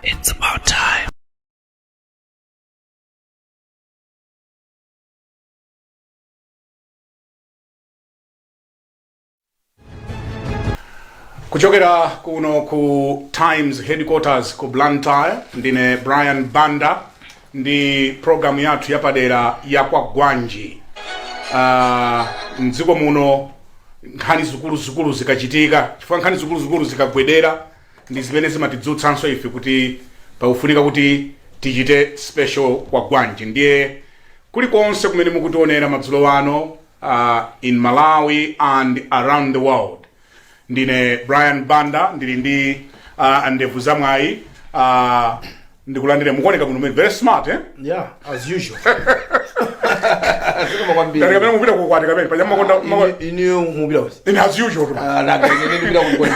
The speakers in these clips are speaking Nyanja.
It's about time. Kuchokera kuno ku Times headquarters ku Blantyre, ndine Brian Banda ndi programu yathu yapadera ya Kwagwanji. Mdziko muno nkhani zikuluzikulu zikachitika, chifukwa nkhani zikuluzikulu zikagwedera ndi zimene zimatidzutsanso ife kuti pakufunika kuti tichite special Kwagwanji. Ndiye kulikonse kumene mukutionera madzulo ano, in Malawi and around the world, ndine Brian Banda, ndili ndi andevu zamwayi. Ndikulandire, mukuoneka bwino, very smart, eh? Yeah, as usual. Zikomo kwambiri. Ngati kamene mupita kukwati kamene paja makonda. Iniyo mupita kuti? Ine as usual tuma. Ah, nanga ine ndipita kukwati.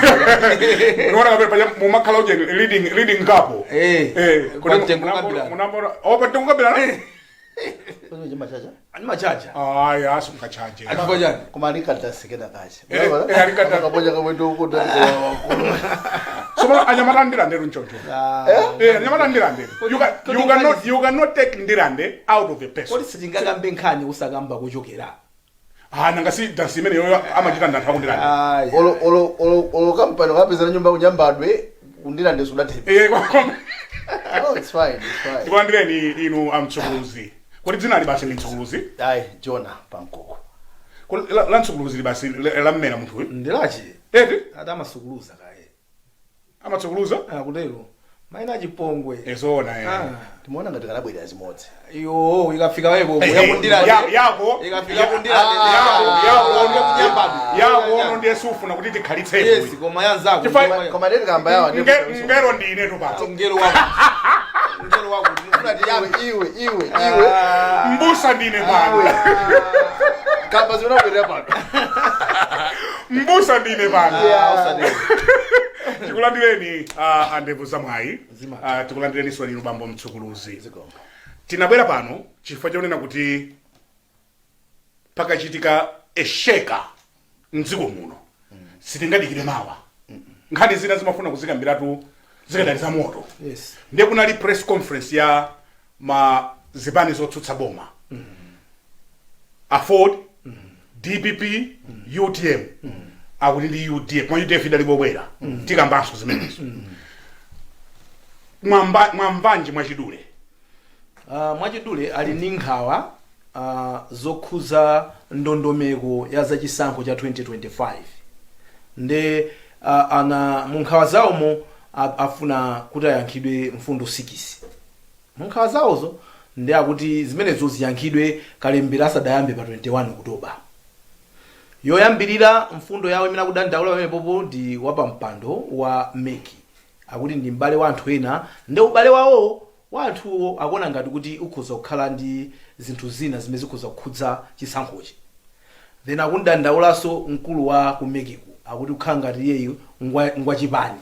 Unaona kamene paja mumakhala uje leading couple. Eh. Eh, Kwa mtengo kabila. Munambona oh, pa mtengo kabila. Machacha. Ani machacha. Aya, asungachaje. Achifukwa chani? Koma alikatasekeda kache. Eh, eh, Kapoja kamwendo uko. So anyamata Ndirande runchocho. Eh, anyamata Ndirande. You cannot take Ndirande out of a person. Kodi sitingakambe nkhani usakamba kuchokera? Ah, nanga si dance imene yoyo amachita ndanthu aku Ndirande. Ah, yeah. Olo kampani kapezana nyumba kunyambadwe kuNdirande sudathebe. Eh, Oh, it's fine, it's fine. Tikulandireni inu amtsukuluzi. Kuti dzina ali basi ndi Mtsukuluzi? Ayi, Jona Pankoko. Kuti la Mtsukuluzi li basi la mmera munthu uyu. Ndilachi. Eti? Ati amasukuluza kaye. Amatsukuluza? Akutero. Maina achipongwe. Ezona, eh. Ah. Timaona ngati kanabwerera zimodzi. Iyo ikafika wepo Eh, yakuNdirande. yako Ikafika kuNdirande. Yako yako ono ndiye sufuna kuti tikhalitsepo. Yes, koma yanzako. Koma ndeti kamba yawa. Ngero ndine tu pano. Ngelo wako. Ngelo wako. Ndinofuna tiyambe. Iwe, iwe, iwe. Mbusa ndine pano. Kamba zinabwerera pano. Mbusa ndine pano. Ah, usatero. Tikulandireni andevu zamwayi. Zima. Tikulandireni inu bambo Mtsukuluzi. Tinabwera pano chifukwa chonena kuti pakachitika esheka mdziko muno sitingadikire mawa. Nkhani zina zimafuna kuzikambiratu zikadali za moto. Ndiye kunali press conference ya ma zipani zotsutsa boma, AFORD, DPP, UTM, akuti ndi UDF, mwa UDF idali bobwera, tikambanso zimenezo. Mwamvanji mwachidule? Mwachidule ali ndi nkhawa zokhuza ndondomeko ya zachisankho cha 2025. Nde ana mu nkhawa zawomo afuna kuti ayankhidwe mfundo 6 mu nkhawa zawozo, ndi akuti zimenezo ziyankhidwe kalembera asadayambe pa 21 Okutoba. Yoyambirira, mfundo yawo imene akudandaula pamenepopo ndi wapampando wa MEC, akuti ndi m'bale wa anthu ena, ndi ubale wawo wa anthuwo akuona ngati kuti ukhoza kukhala ndi zinthu zina zimene zikhoza kukhudza chisankhochi. Then akundandaulanso mkulu wa ku MEC-ku, akuti kukhala ngati iyeyu ngwachipani.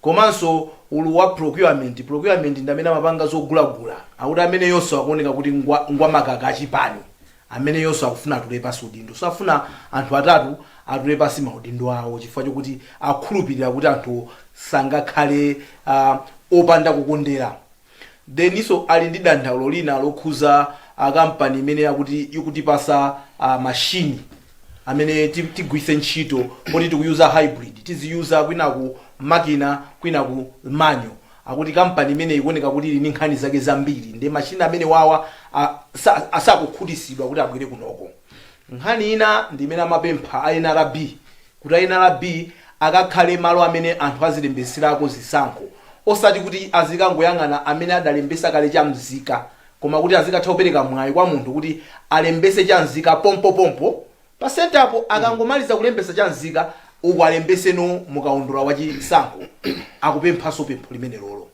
Komanso ulu wa procurement ndi amene amapanga zogulagula, akuti amene yonso akuoneka kuti ngwa makaka achipani, amene yonso akufuna atule pasi udindo. So afuna anthu atatu atule pasi maudindo awo chifukwa chokuti akhulupirira kuti anthu sangakhale opanda kukondera. Then iso ali ndi dandaulo lina lokhuza akampani imene akuti ikutipasa mashini amene tigwiritse ntchito poti tikuyuza hybrid, tiziyuza kwinaku makina, kwinaku manual. Akuti kampani imene ikuoneka kuti ili ndi nkhani zake zambiri, ndi mashini amene wawa asakukhutisidwa kuti abwere kunoko. Nkhani ina ndi imene amapempha a NRB kuti a NRB akakhale malo amene anthu azilembetserako zisankho, osati kuti azikangoyang'ana amene adalembesa kale chamzika, koma kuti azikatha kupereka mwayi kwa munthu kuti alembese chamzika pompopompo pa sentapo. Akangomaliza kulembesa chamzika uku, alembeseno mukaundula wa chisankho. Akupemphanso pempho limene lolo.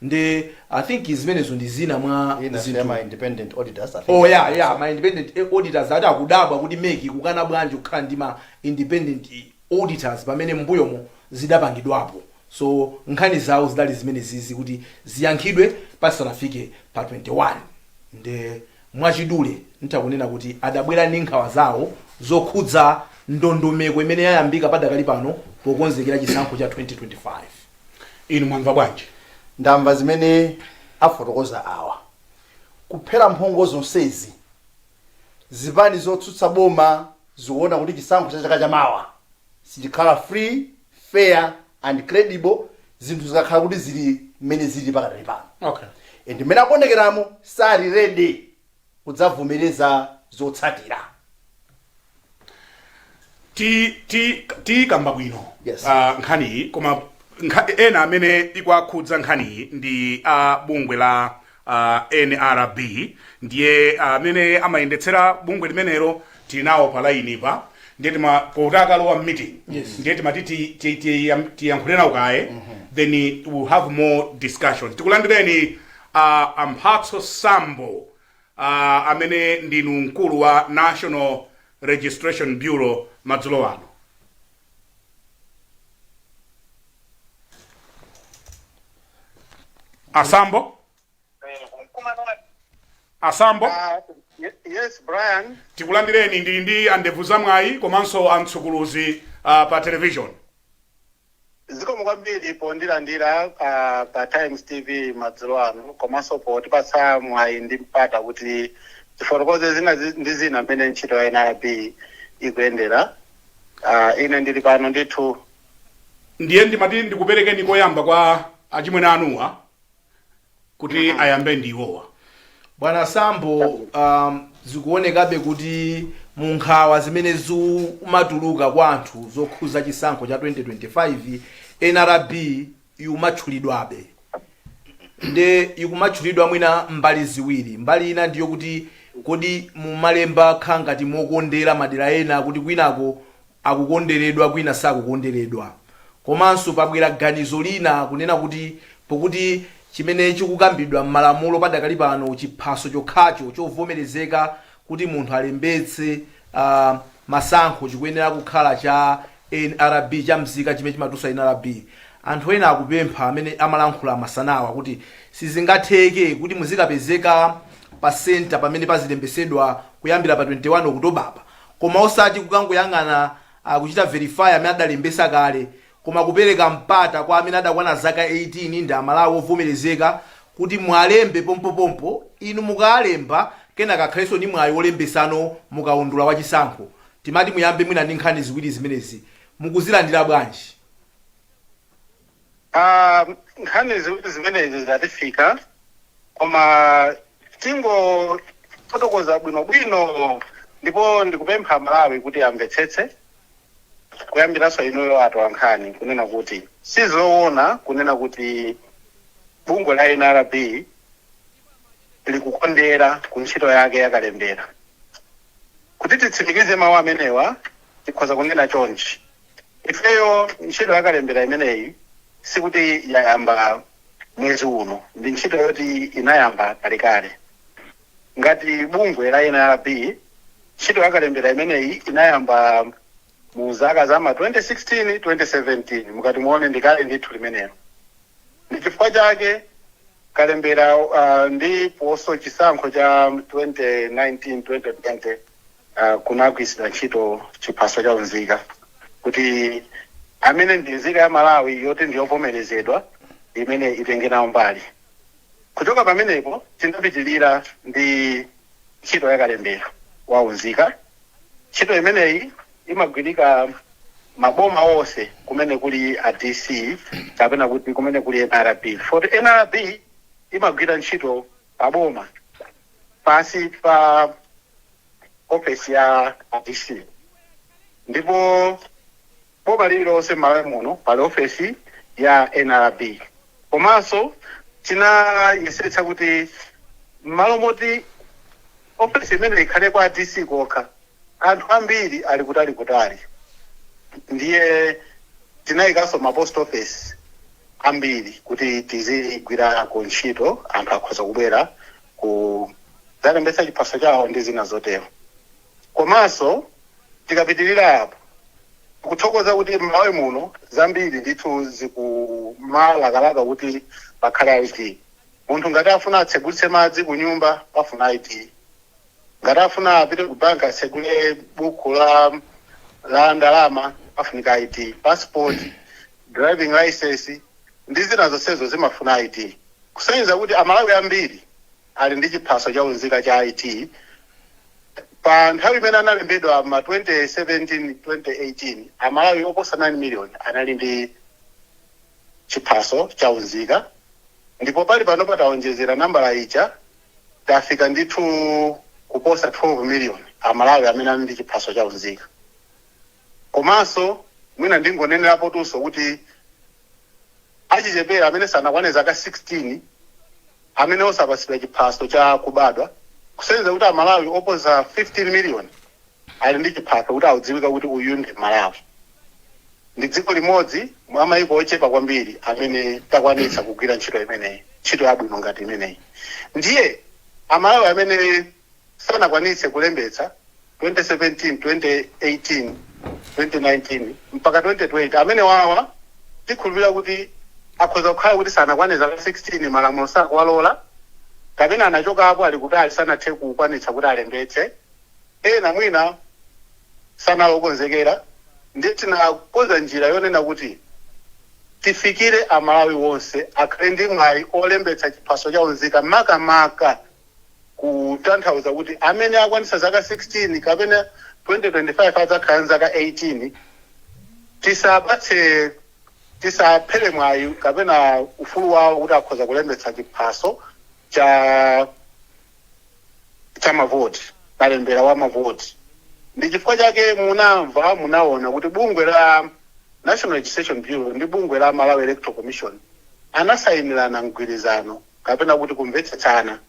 Ndi I think zimenezo ndi zina mwa Ina zinthu. Ma independent auditors, I think. Oh yeah, ma independent auditors, ati akudabwa kuti MEC kukana bwanji kukhala ndi ma independent auditors pamene mbuyomo zidapangidwapo. So nkhani zawo zidali zimene zizi kuti ziyankhidwe pasanafike pa 21. Nde mwachidule ntakunena kuti adabwera ndi nkhawa zawo zokhudza ndondomeko imene yayambika padakali pano pokonzekera chisankho cha 2025. Inu mwamva bwanji? Ndamva zimene afotokoza awa. Kuphera mphongo zonsezi, zipani zotsutsa boma zikuona kuti chisankho cha chaka chamawa sichikhala free, fair and credible, zinthu zikakhala kuti zili mmene zili pakadali pano. And mmene akuonekeramo, sali ready kudzavomereza zotsatira. Ti ti tikamba bwino Yes. Nkhaniyi, koma ena amene ikuwakhudza nkhaniyi ndi a bungwe la NRB. Ndiye amene amayendetsera bungwe limenelo tili nawo pa line pa. Ndiye tima poti akalowa meeting, ndiye timati tiyankhule nawo kaye, then we'll have more discussions. Tikulandireni Amphatso Sambo, amene ndinu mkulu wa National Registration Bureau, madzulo ano. Asambo, Asambo. Yes, Brian. Tikulandireni. Ndili ndi Andevu Zamwayi komanso Amtsukuluzi pa television. Zikomo kwambiri pondilandira pa Times TV madzulo ano, komanso potipatsa mwayi ndi mpata kuti tifotokoze zina ndi zina mmene ntchito ya NRB ikuyendera. Ine ndili pano ndithu. Ndiye ndimati ndikuperekeni koyamba kwa achimwene anuwa kuti ayambe ndi iwowa. Bwana Sambo, zikuonekabe kuti mu nkhawa zimene zimatuluka kwa anthu zokhuza chisankho cha 2025, NRB ikumatchulidwabe, nde ikumatchulidwa mwina mbali ziwiri. Mbali ina ndiyo kuti kodi mumalemba kha ngati mokondera madera ena, kuti kwinako akukonderedwa, kwina sakukonderedwa. Komanso pabwera ganizo lina kunena kuti pokuti chimene chikukambidwa m'malamulo padakali pano, chiphaso chokhacho chovomerezeka kuti munthu alembetse masankho chikuyenera kukhala cha NRB, cha mzika chimene chimatulutsa NRB. Anthu ena akupempha, amene amalankhula masanawa, kuti sizingatheke kuti muzikapezeka pa center pamene pazilembesedwa kuyambira pa 21 Okutobapa, koma osati kukangoyang'ana kuchita verify amene adalembesa kale, koma kupereka mpata kwa amene adakwana zaka 18 ndi Amalawi ovomerezeka kuti mwalembe pompopompo. Inu mukalemba, kenaka akhalenso ndi mwayi wolembesano mukaundula wa chisankho. Timati muyambe mwina ndi nkhani ziwiri zimenezi, mukuzilandira bwanji? Nkhani ziwiri zimenezi zatifika, koma tingofotokoza bwinobwino, ndipo ndikupempha Malawi kuti amvetsetse, kuyambiranso inuyo atolankhani, kunena kuti sizoona kunena kuti bungwe la NRB likukondera ku ntchito yake yakalembera. Kuti titsimikize mawu amenewa, tikhoza kunena chonchi: ifeyo ntchito yakalembera imeneyi sikuti yayamba mwezi uno, ndi ntchito yoti inayamba kalekale. Ngati bungwe la NRB, ntchito yakalembera imeneyi inayamba mu zaka za ma 2016, 2017. Mukati muone, ndikale ndithu limenelo. Ndi chifukwa chake kalembera ndiponso chisankho cha 2019, 2020 kunagwiritsidwa ntchito chiphaso cha unzika, kuti amene ndi nzika ya Malawi yoti ndiyovomerezedwa imene itenge nawo mbali. Kuchoka pamenepo tinapitilira ndi ntchito yakalembera wa unzika. Ntchito imeneyi imagwirika maboma onse kumene kuli a DC kapena kuti kumene kuli NRB, for NRB imagwira ntchito paboma pasi pa ofesi ya a DC, ndipo boma lililonse m'Malawi muno pali ofesi ya NRB. Komanso tinayesetsa kuti m'malo moti ofesi imene ikhale kwa DC kokha, anthu ambiri ali kutali kutali, ndiye tinayikanso ma post office ambiri kuti tizigwirako ntchito, anthu akhoza kubwera kudzalembetsa chiphaso chawo ndi zina zotero. Komanso tikapitirira apo, kuthokoza kuti m'Malawi muno zambiri ndithu zikumalakalaka kuti pakhale ID. Munthu ngati afuna atsegulitse madzi ku nyumba, pafuna ID. Ngati afuna apite ku bank atsegule buku la ndalama, pafunika ID, passport, driving license. ndi zina zonsezo zimafuna ID, kusonyeza kuti Amalawi ambiri ali ndi chiphaso cha unzika cha ID. Pa nthawi imene analembedwa ma 2017, 2018, Amalawi oposa 9 million anali ndi chiphaso cha unzika, ndipo pali pano patawonjezera nambala ija, tafika ndithu kuposa 12 million Amalawi amene ali ndi chiphaso cha unzika. Komanso mwina ndingonenerapo tunso kuti achichepere amene sanakwane zaka 16 amene osapatsidwa chiphaso cha kubadwa, kusonyeza kuti Amalawi oposa 15 million ali ndi chiphaso kuti audziwika kuti uyu ndi Malawi. Ndi dziko limodzi mwa mayiko ochepa kwambiri amene takwanitsa kugwira ntchito imeneyi, ntchito yabwino ngati imeneyi. Ndiye Amalawi amene sanakwanitse kulembetsa 2017, 2018, 2019 mpaka 2020, amene wawa tikhulupirira kuti akhoza kukhala kuti sanakwane zaka 16, malamulo sakuwalola, kapena anachokapo, ali kutali, sanathe kukwanitsa kuti alembetse. Ena mwina sanalokonzekera. Ndiye tinakonza njira yonena kuti tifikire Amalawi wonse akhale ndi mwayi olembetsa chiphaso cha unzika, makamaka kutanthauza kuti amene akwanitsa zaka 16 kapena 2025 adzakhala zaka 18, tisapatse, tisaphere mwayi kapena ufulu wawo kuti akhoza kulembetsa chiphaso cha mavoti, kalembera wa mavoti. Ndi chifukwa chake munamva, munaona kuti bungwe la National Registration Bureau ndi bungwe la Malawi Electoral Commission anasayinirana mgwirizano kapena kuti kumvetsetsana.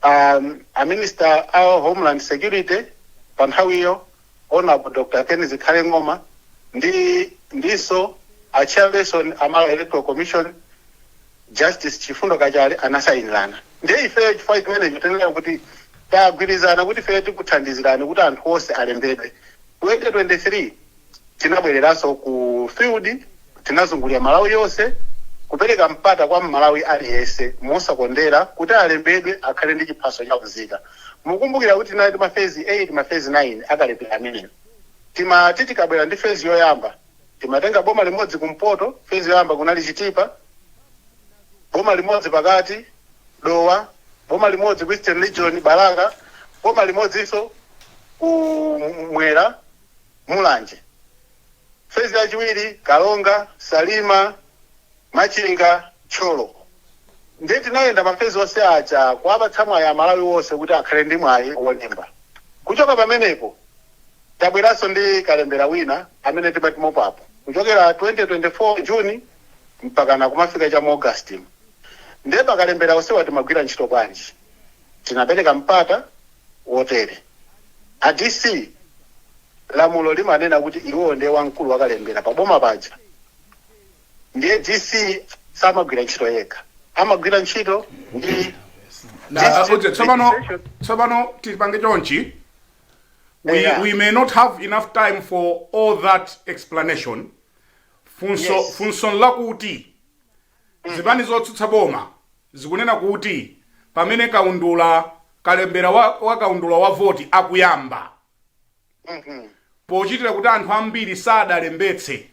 A Minister a Homeland Security pa nthawiyo, Honorable Dr Ken Zikhale Ng'oma, ndi ndinso a Chairperson a Malawi Electoral Commission, Justice Chifundo Kachale, anasayinirana. Ndiye ifeyo chifukwa chimenecho tinena kuti tagwirizana kuti ifeyo tikuthandizirani kuti anthu onse alembedwe. 2023 tinabwereranso ku field, tinazungulira Malawi yonse kupereka mpata kwa Mmalawi aliyense mosakondera kuti alembedwe, akhale ndi chiphaso cha unzika. Mukumbukira kuti tinali ndi ma phase 8, ma phase 9 akalembera ameneyo. Timati tikabwera ndi phase yoyamba, timatenga boma limodzi kumpoto, phase yoyamba kunali Chitipa, boma limodzi pakati, Dowa, boma limodzi ku Eastern Region, Balaka, boma limodzinso kumwera, Mulanje. Phase yachiwiri, Karonga, Salima, Machinga, Thyolo. Ndiye tinayenda ma phase onse aja kuwapatsa mwayi Amalawi wonse kuti akhale ndi mwayi wolemba. Kuchoka pamenepo tabweranso ndi kalembera wina amene timati mop-up, kuchokera 2024 Juni mpaka na kumafika cha mu August. Ndiye pakalembera onsewa timagwira ntchito bwanji? Tinapereka mpata wotere: a DC, lamulo limanena kuti iwowo ndiye wamkulu wakalembera paboma paja. Ndiye DC samagwira ntchito yekha, amagwira ntchito ndi district Uje, tsopano registration. Tsopano tipange chonchi. We may not have enough time for all that explanation. Funso funso lakuti zipani zotsutsa boma zikunena kuti pamene kaundula, kalembera wa kaundula wa voti akuyamba, pochitira kuti anthu ambiri sadalembetse,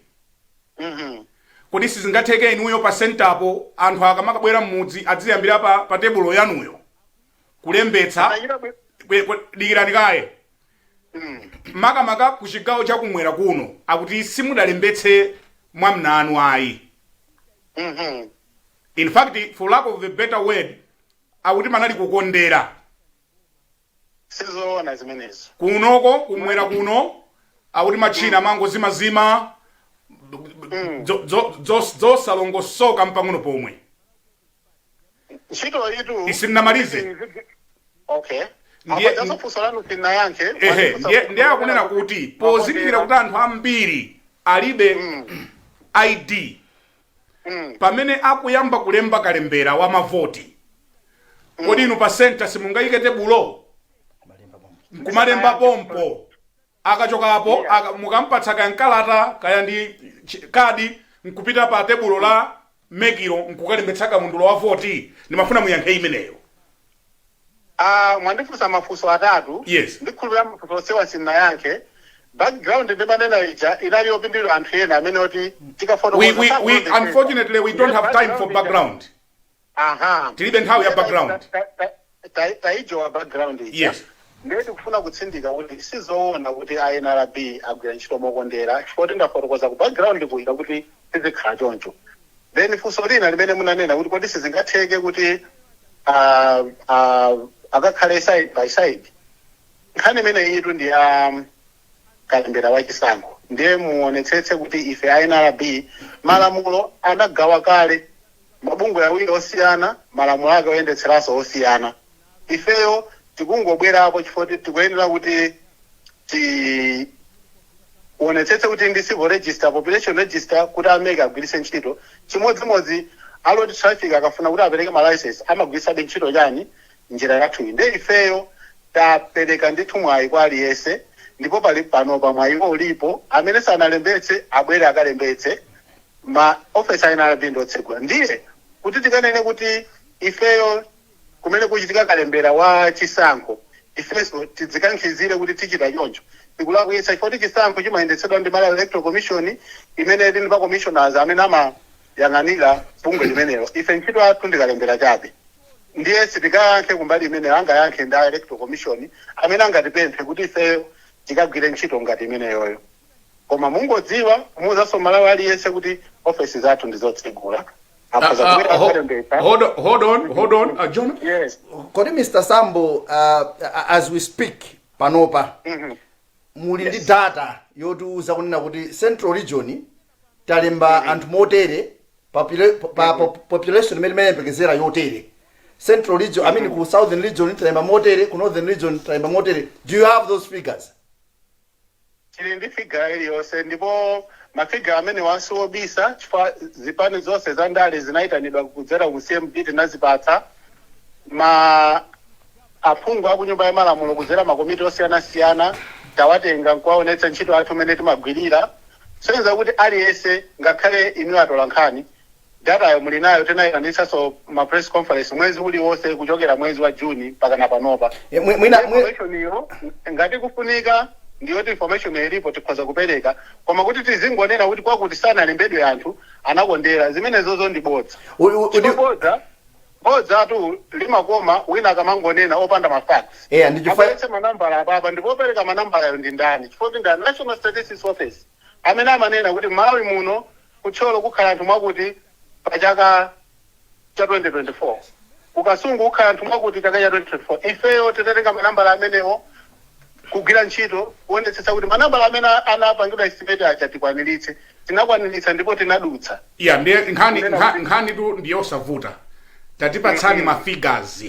kodi sizingatheke inuyo pa centerpo anthu akamakabwera m'mudzi adziyambira pa tebulo yanuyo kulembetsa? Dikirani kaye. Makamaka ku chigawo chakumwera kuno akuti simudalembetse mwamnanu ayi. In fact, for lack of a better word, akuti manali kukondera. Sizoona zimenezo. Kunoko kumwera kuno akuti machina mangozimazima, zosalongosoka mpang'ono pomwe. Ntchito itu Isinnamalize. Okay. Apa funso lanu sinayankhe. Ehe, ndiye akunena kuti pozindikira kuti anthu ambiri alibe ID, pamene akuyamba kulemba kalembera wa mavoti, kodi inu pa center simungayike tebulo nkumalemba pompo? Akachokapo mukampatsa kaya nkalata kaya ndi kadi, nkupita pa tebulo la MEClo nkukalembetsa kaundula wa voti. Ndimafuna muyankhe imeneyo. Ah, mwandifunsa mafunso atatu. Yes. Ndikhulupirira mafunso onsewa sinayankhe. Background ndimanena ija inali yopindulira anthu ena amene oti tikafotokoza We unfortunately, we don't have time for background. Aha. Tilibe nthawi ya background. Taijowa background ija. Yes. Ndiye tikufuna kutsindika kuti sizoona kuti a NRB agwira ntchito mokondera, chifukwa tindafotokoza ku background kuita kuti tizikhala choncho. Then funso lina limene munanena kuti kodi sizingatheke kuti akakhale side by side, nkhani imene itu ndi ya kalembera wachisankho. Ndiye muonetsetse kuti ife a NRB malamulo anagawa kale mabungwe awiri osiyana, malamulo ake oyendetseranso osiyana. Ifeyo tikungobwerapo chifukwa tikuyenera kuti tionetsetse kuti ndi civil register, population register, kuti a MEC agwiritse ntchito chimodzimodzi. A road traffic akafuna kuti apereke ma license amagwiritsabe ntchito chani? Njira yathuyi. Ndiye ifeyo tapereka ndithu mwayi kwa aliyense, ndipo pali panopa mwayiwo ulipo. Amene sanalembetse abwere akalembetse, ma ofesi a NRB ndotsegula. Ndiye kuti tikanene kuti ifeyo kumene kuchitika kalembera wa chisankho ifenso tidzikankhizire kuti tichita choncho, tikulakwitsa, chifukwa chisankho chimayendetsedwa ndi Malawi Electoral Commission imene ili ndi pa commissioners amene amayang'anira bungwe limenelo. Ife ntchito yathu ndikalembera chabe, ndiye sitikayankhe kumbali imene angayankhe ndi a Electoral Commission amene angatipemphe kuti ifeyo tikagwire ntchito ngati imeneyoyo. Koma mungodziwa kumuwuzanso Malawi aliyense kuti ofesi zathu ndizotsegula, akhoza kubwera akalembetsa. Hold on, hold on, hold on, Jonah. Yes. Kodi Mr Sambo, as we speak panopa, muli ndi data yotiuza kunena kuti Central Region talemba anthu motere, population imene imayembekezera yotere, Central Region, I mean, ku Southern Region talemba motere, ku Northern Region talemba motere? Do you have those figures? Tili ndi figure iliyonse, ndipo ma figure amene wasiwobisa, chifukwa zipani zonse za ndale zinayitanidwa kudzera ku CMD, tinazipatsa ma aphungu aku Nyumba ya Malamulo kudzera makomiti osiyanasiyana, tawatenga nkuwaonetsa ntchito athu imene timagwirira. Soyenza kuti aliyense, ngakhale inu atola nkhani, datayo muli nayo. Tinayitanitsanso ma press conference mwezi uliwonse kuchokera mwezi wa Juni mpaka na panopa. Mwina Information iyo ngati kufunika, ndiyoti information ilipo, tikhoza kupereka. Koma kuti tizingonena kuti kwakuti sanalembedwe anthu, anakondera, zimenezozo ndi bodza. Bodza, bodzatu limakoma wina akamangonena opanda ma facts. Ndi chifukwa Abweretse manambala apapa, ndipo opereka manambalayo ndi ndani? Chifukwa ndi National Statistics Office amene amanena kuti Malawi muno kuThyolo kukhala anthu mwakuti pa chaka cha 2024, kuKasungu kukhala anthu mwakuti chaka cha 2024. Ifeyo titatenga manambala amenewo, kugwira ntchito kuonetsetsa kuti manambala amene anapangidwa estimate aja tikwaniritse, tinakwaniritsa ndipo tinadutsa. Yeah, ndiye nkhani Kunena kuti nkhani tu ndiyosavuta. Tatipatsani ma figures.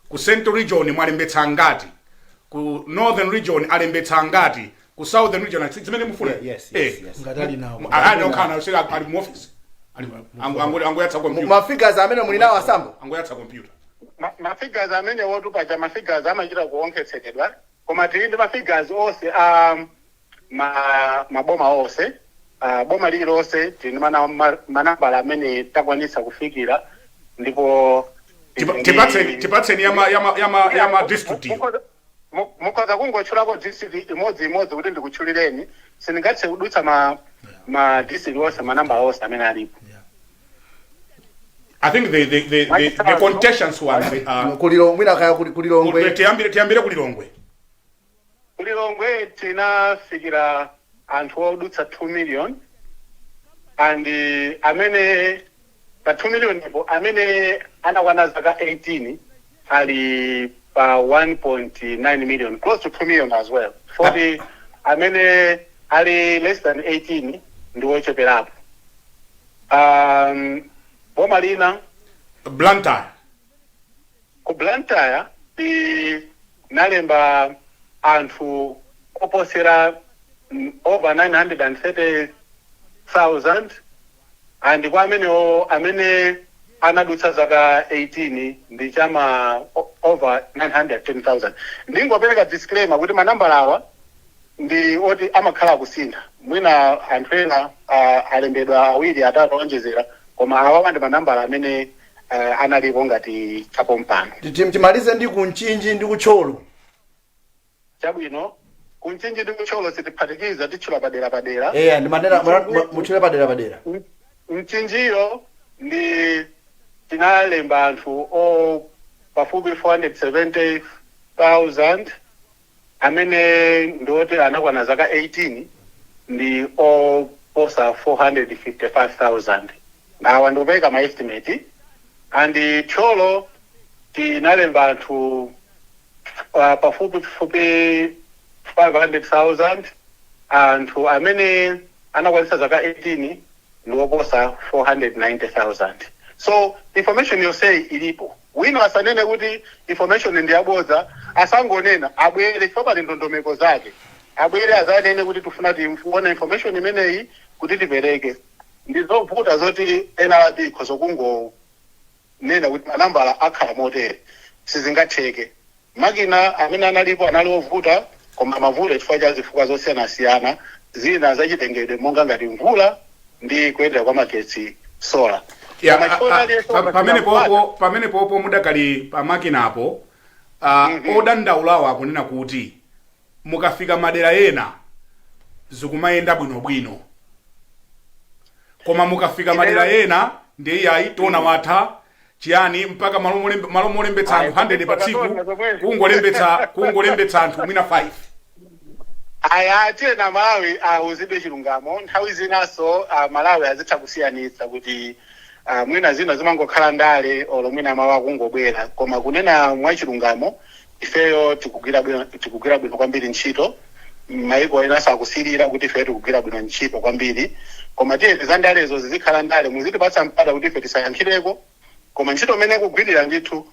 Ku Central Region mwalembetsa ngati, ku Northern Region alembetsa ngati, ku Southern Region, zimene mufuna. Yeah, yes, yes. Ngati ali nawo. Ali okhala sika ali mu office, ali angoyatsa computer. Ma figures amene muli nawo, aSambo? Angoyatsa computer. Ma figures amene wotu paja ma figures amachita kuonkhetseredwa, koma tili ndi ma figures onse a maboma onse. Boma lililonse tili ndi manambala amene takwanitsa kufikira, ndipo Tipatseni yama district iyo. Mukhoza kungotchulako district imodzi imodzi kuti ndikutchulireni. Sindingathe kudutsa ma district onse, manambala onse amene alipo. I think the contentious ones are KuLilongwe, mwina kaya kuLilongwe. Tiyambire kuLilongwe. KuLilongwe tinafikira anthu odutsa 2 million, and amene pa 2 million ipo amene anakwana zaka 18 ali pa 1.9 million, close to 2 million as well. Foti amene ali less than 18 ndi wocheperapo. Boma lina Blantyre. Ku Blantyre tinalemba anthu oposera over 930,000, and kwa amenewo amene anadutsa zaka 18 ndi chama over 910,000. Ndingopereka disclaimer kuti manambala awa ndi oti amakhala akusintha, mwina anthu ena alembedwa awiri, atatu onjezera, koma awawa ndi manambala amene analipo ngati chapompano. Timalize ndi kuMchinji ndi kuThyolo. Chabwino. Kumchinji ndi kuThyolo sitiphatikiza, titchula padera padera. Eya, ndimanena mutchule padera padera. Mchinjiyo ndi tinalemba anthu o pafupi 470,000 amene ndioti anakwana zaka 18 ndi oposa 455,000. Awa ndikupereka ma estimate. And Thyolo tinalemba anthu pafupi fupi 500,000. Anthu amene anakwanisa zaka 18 ndi oposa 490,000. So information yonseyi ilipo. Wina asanene kuti information ndi yabodza. Asangonena, abwere, chifukwa pali ndondomeko zake. Abwere azanene kuti tifuna tione information imeneyi kuti tipereke. Ndi zovuta zoti NRB ikhoza kungonena kuti manambala akhala motere, sizingatheke. Makina amene analipo anali ovuta, koma mavuto chifukwa cha zifukwa zosiyanasiyana, zina zachitengedwe monga ngati mvula ndi kuyendera kwa magetsi, solar. Ya, Koma chifukwa aliyense pamene wapatsidwa popo pamene popo mudakali pamakinapo, odandaulawo akunena kuti mukafika madera ena zikumayenda bwinobwino, koma mukafika madera ena ndi iyayi, tona watha chiyani, mpaka malo molembetsa anthu 100 pa tsiku, kungolembetsa anthu mwina 5. Aya, tiye na Malawi auzidwe chilungamo. Nthawi zinaso Malawi azitha kusiyanitsa kuti mwina zina zimangokhala ndale olo mwina mawu akungobwera. Koma kunena mwachilungamo, ifeyo tikugwira bwino, tikugwira bwino kwambiri ntchito. Maiko ena sakusirira kuti ifeyo tikugwira bwino ntchito kwambiri. Koma tiye za ndalezo zizikhala ndale, muzitipatsa mpata kuti ife tisayankhireko. Koma ntchito imene kugwirira ndithu,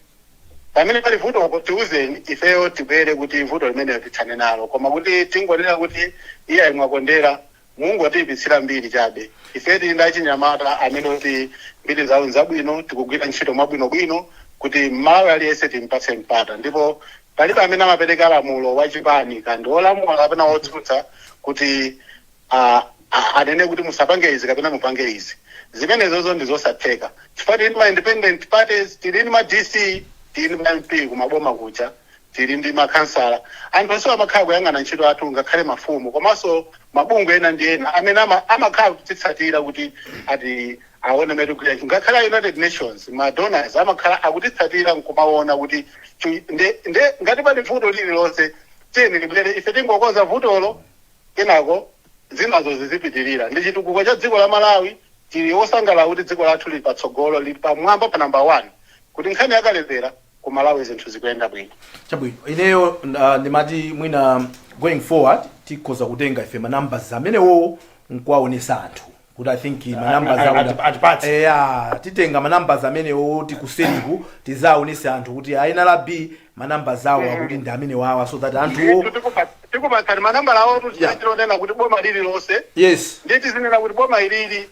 pamene pali vuto tiuzeni ifeyo, tibwere kuti vuto limeneyo tithane nalo. Koma kuti tingonena kuti iye mwakondera, mungotiyipitsira mbiri chabe. Ife tili ndi achinyamata amene kuti mbiri zawo nzabwino. Tikugwira ntchito mwabwinobwino kuti Malawi aliyense timpatse mpata, ndipo palibe amene amapereka lamulo wachipani kandi wolamula kapena wotsutsa kuti anene kuti musapange izi kapena mupange izi. Zimenezozo ndi zosatheka, chifukwa tili ndi ma independent parties, tili ndi ma DC, tili ndi ma MP kumaboma kuja, tili ndi makhansala. Anthu onse amakhala kuyang'ana ntchito athu, ngakhale mafumu komanso mabungwe ena ndi ena amene amakhala kutitsatira kuti ati aone mmene tikugwira ntchito. Ngakhale a United Nations, ma donors amakhala akutitsatira nkumaona kuti nde ngati pali vuto lililonse, tiyeni libwere, ife tingokonza vutolo, kenako zinazo zizipitirira. Ndi chitukuko cha dziko la Malawi. Tili osangalala kuti dziko lathu lili patsogolo, lili pamwamba pa number one, kuti nkhani yakalembera ku Malawi zinthu zikuyenda bwino. Chabwino. Ineyo ndimati mwina going forward tikhoza kutenga ife ma numbers amenewo nkuwaonesa anthu kuti I think ma numbers Atipatse. Eya, titenga ma numbers amenewo, tikuseriku tizaonese anthu kuti a NRB ma numbers awo akuti ndi amene wawa, so that anthuwo Ndithu tikupatsani manambala awo. Tichilonena kuti boma lililonse ndiye tizinena kuti boma ilili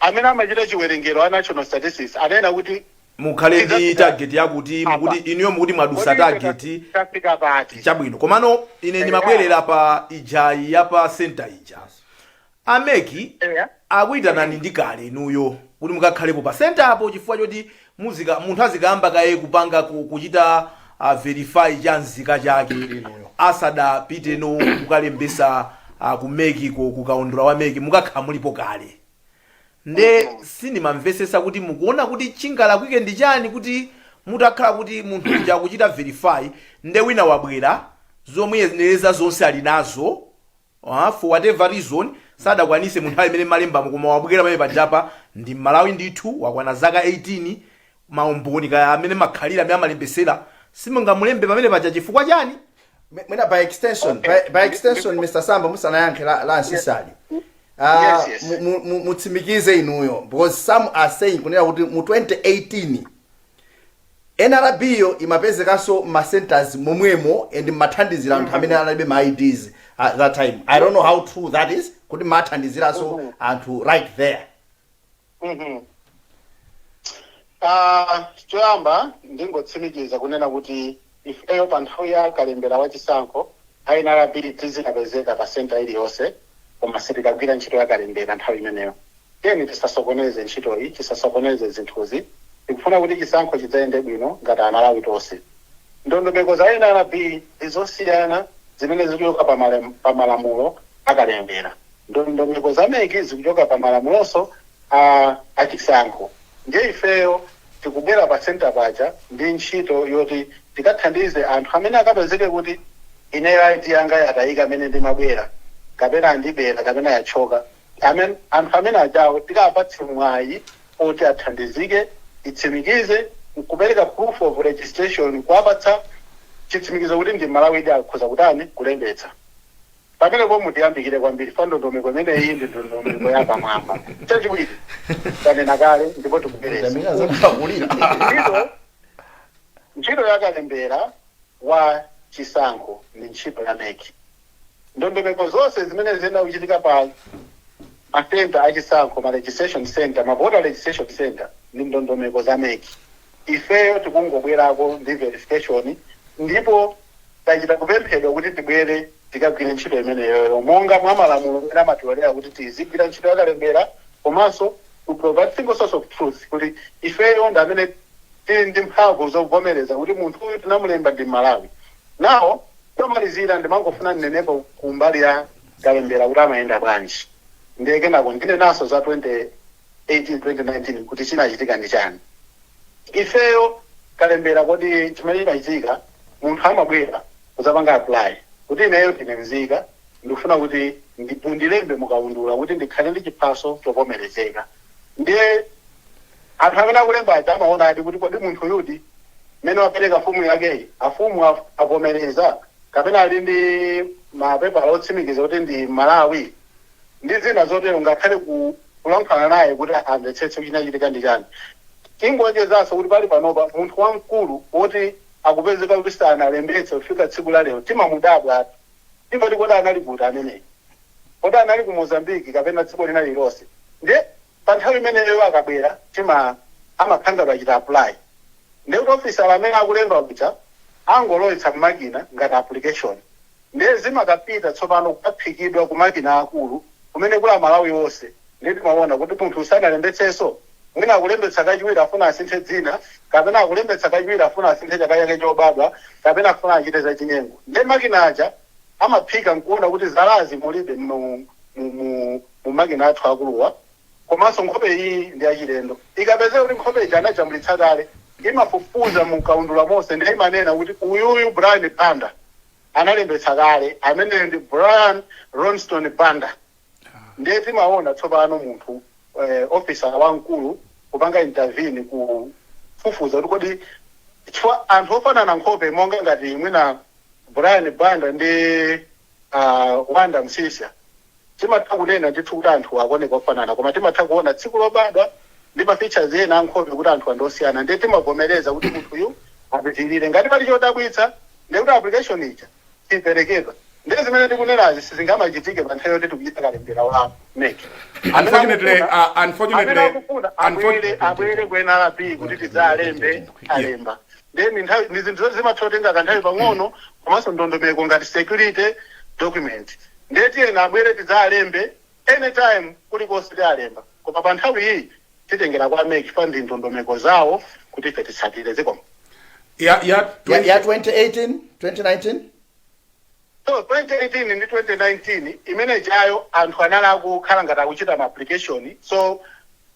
amene amachita chiwerengero a National Statistics anena kuti mukhale ndi target yakuti mukuti inuyo mukuti mwadusa target. Tafika pati? Chabwino. Komano ine ndimabwerera pa ijayi ya pa center ija. A MEC akuyitanani ndi kale inuyo kuti mukakhalepo pa center apo, chifukwa choti muzika munthu azikamba kaye kupanga kuchita verify cha nzika chake asadapite no kukalembesa ku MEC ko, kukaundula wa MEC, mukakhala mulipo kale. Nde sindimamvesesa kuti mukuona kuti chingalakwike ndi chani kuti mutakhala kuti munthu uja akuchita verify, nde wina wabwera, zomuyenereza zonse ali nazo, for whatever reason sadakwanise munthu amene malembamo, koma wabwera pamene pajapa ndi Mmalawi ndithu, wakwana zaka 18, maumboni kaya amene makhalira amene amalembesera, simungamulembe pamene paja chifukwa chani? Mwina by extension, by extension, Mr Samba, musanayankhe la ansisali, Yes. mutsimikize inuyo, because some are saying kunena kuti mu 2018 NRB yo imapezekanso ma centers momwemo and mathandizira anthu amene analibe ma IDs at that time. I don't know how true that is, kuti mathandiziranso anthu right there. Choyamba ndingotsimikiza kunena kuti ifeyo pa nthawi ya kalembera wachisankho a NRB tizinapezeka pa center iliyonse, koma sitikagwira ntchito ya kalembera nthawi imeneyo. Tiyeni tisasokoneze ntchitoyi, tisasokoneze zinthuzi. Tikufuna kuti chisankho chidzayende bwino ngati Amalawi tonse. Ndondomeko za NRB ndi zosiyana. Zimene zikuchoka pa malamulo akalembera. Ndondomeko za MEC zikuchoka pa malamulonso a achisankho. Ndiye ifeyo tikubwera pa center paja ndi ntchito yoti tikathandize anthu amene akapezeke kuti ineyo ID yanga yatayika amene ndimabwera, kapena andibera, kapena yachoka. Anthu amene ajawo tikapatse mwayi oti athandizike, itsimikize nkupereka proof of registration, kuwapatsa chitsimikizo kuti ndi Malawidi, akhoza kutani, kulembetsa. Pamenepo mutiyambikire kwambiri fa ndondomeko imeneyi ndi ndondomeko yapamwamba. Chachiwiri, tanena kale ndipo tikubwereza, ntchito yakalembera wa chisankho ndi ntchito ya MEC. Ndondomeko zonse zimene ziyenda kuchitika pa masenta achisankho, ma registration center, ma voter registration center, ndi ndondomeko za MEC. Ifeyo tikungobwerako ndi verification, ndipo tachita kupemphedwa kuti tibwere tikagwire ntchito imeneyoyo monga mwa malamulo amene amatilolera kuti tizigwira ntchito yakalembera, komanso to provide single source of truth, kuti ifeyo ndi amene tili ndi mphamvu zovomereza kuti munthu uyu tinamulemba ndi Malawi. Nawo tomalizira, ndimangofuna ndinenepo kumbali ya kalembera kuti amayenda bwanji, ndiye kenako ndinenaso za 2018 2019 kuti chinachitika ndi chani. Ifeyo kalembera, kodi chimene chimachitika, munthu amabwera kudzapanga apply kuti ineyo ndine nzika, ndikufuna kuti mundilembe mukaundula kuti ndikhale ndi chiphaso chovomerezeka. Ndiye anthu amene akulemba aja amaona ati kuti kodi munthu yudi mmene wapereka fomu yakeyi, afumu avomereza kapena ali ndi mapepala otsimikiza kuti ndi Malawi ndi zina zotero, ngakhale kulankhulana naye kuti amvetsetse chinachitika ndi chani. Tingonjezanso kuti pali panopa munthu wamkulu woti akupezeka kuti sanalembetse kufika tsiku la lero, timamudabwa, timati kodi anali kuti ameneyi? Kodi anali ku Mozambiki kapena dziko lina lililonse? Ndiye pa nthawi imeneyo akabwera, tima amakhanga pachita apply, ndiye kuti ofisala amene akulemba kuja angolowetsa kumakina ngati application, ndiye zimakapita tsopano kukaphikidwa kumakina akulu kumene kuli Amalawi onse. Ndiye timaona kuti munthu usanalembetsenso, mwina akulembetsa kachiwiri afuna asinthe dzina, kapena akulembetsa kachiwiri afuna asinthe chaka chake chobadwa, kapena afuna achite zachinyengo. Ndiye makina aja amaphika nkuona kuti zalazi mulibe mu makina athu akuluwa, komanso nkhope iyi ndi yachilendo. Ikapezeka kuti nkhope ija anajambulitsa kale, imafufuza mukaundula monse, ndiye imanena kuti uyuyu Brian Banda analembetsa kale, ameneyo ndi Brian Ronston Banda. Ndiye timaona tsopano munthu officer wamkulu kupanga intervene kufufuza kuti kodi, chifukwa anthu ofanana nkhope monga ngati mwina Brian Banda ndi Wanda Msisha, timatha kunena ndithu kuti anthu akuoneka ofanana, koma timatha kuona tsiku lobadwa ndi ma features ena ankhope kuti anthu andosiyana. Ndiye timavomereza kuti munthuyu apitirire. Ngati pali chodabwitsa, ndiye kuti application ija siperekedwa. Ndiye zimene ndikunenazi sizingamachitike pa nthawi yoti tikuchita kalembera wa MEC. Unfortunately, Amene akufuna abwere ku NRB kuti tidzalembe, alemba. Ndiye ni nthawi, ni zinthu zoti zimatha kutenga kanthawi pang'ono, komanso ndondomeko ngati security document. Ndiye tiyena abwere tidzalembe anytime, kulikonse tialemba, koma pa nthawi iyi titengera kwa MEC fa ndi ndondomeko zawo kuti ife titsatire. Zikomo. Ya. Ya 2018 2019. So 2018 ndi 2019 imene jayo anthu anali akukhala ngati akuchita ma application, so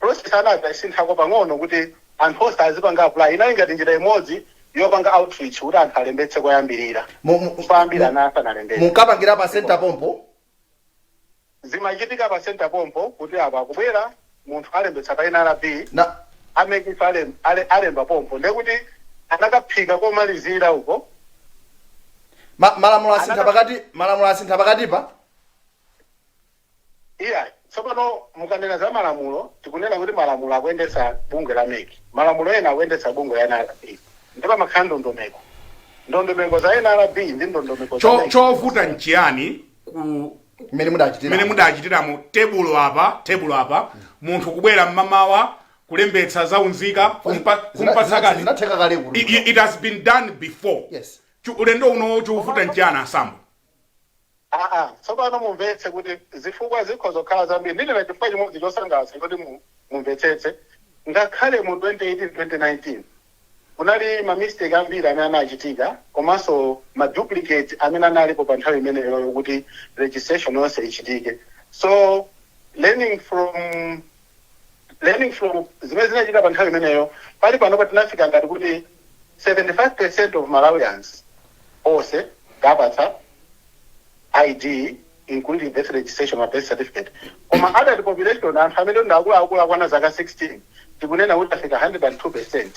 process anadzasinthako pang'ono kuti anthu onse azipanga apply. Inali ngati njira imodzi yopanga outreach kuti anthu alembetse koyambirira, kuyambira ana asanalembetse. Munkapangira pa center pompo? Zimachitika pa center pompo, kuti apa akubwera munthu alembetsa pa NRB, na a MEC alemba pompo, ndekuti anakaphika komalizira uko. Malamulo asintha pakati, malamulo asintha pakatipa? Iya, tsopano mukanena za malamulo, tikunena kuti malamulo akuyendetsa bungwe la MEC, malamulo ena akuyendetsa bungwe la NRB, ndipo pamakhala ndondomeko, ndondomeko za NRB ndi ndondomeko za MEC. Chovuta nchiyani ku mmene mudachitira? Mmene mudachitiramo, tebulo apa, tebulo apa, munthu kubwera mmamawa kulembetsa zaunzika, kumpatsa kadi. Zinatheka kale kuti It has been done before. Yes. Ulendo uno chikuvuta nchiyani, asambo? Aa, tsopano mumvetse kuti zifukwa zikhoza kukhala zambiri. Ndinena chifukwa chimodzi chosangalatsa choti mumvetsetse. Ngakhale mu 2018 2019 Kunali ma mistake ambiri amene anachitika, komanso ma duplicate amene analipo pa nthawi imeneyo kuti registration yonse ichitike. So learning from zimene zinachitika pa nthawi imeneyo, pali panopa tinafika ngati kuti 75% of Malawians onse tapatsa ID, including birth registration or birth certificate. Koma adult population, anthu amene ndi akuluakulu akwana zaka 16, tikunena kuti afika 102%,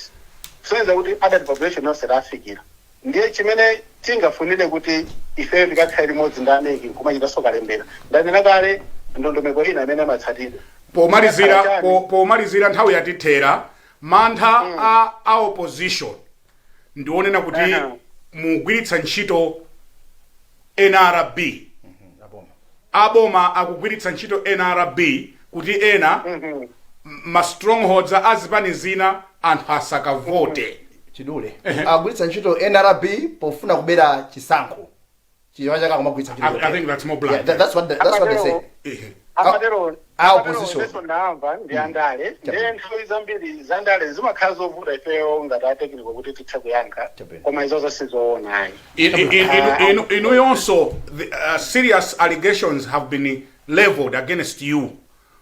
kusonyeza kuti adult population yonse tafikira. Ndiye chimene tingafunire kuti ifeyo tikakhale limodzi ndi a MEC nkumachitanso kalembera, ndanena kale ndondomeko ina imene amatsatira. Pomalizira, Chani? Pomalizira, nthawi yatithera, mantha a opposition ndionena kuti mugwiritsa ntchito NRB, aboma akugwiritsa ntchito NRB kuti ena ma strongholds azipani zina anthu asakavote. Chidule, agwiritsa ntchito NRB pofuna kubera chisankho, chiwa chake akumagwiritsa ntchito. I think that's more blunt. Yeah, that's what they say. Amatero. A opposition. Amatero ndamva ndi andale. Ndiye nthawi zambiri zandale zimakhala zovuta ifeyo ngati a technical kuti tithe kuyankha. Koma izozo sizoona ayi. Inuyonso, serious allegations have been leveled against you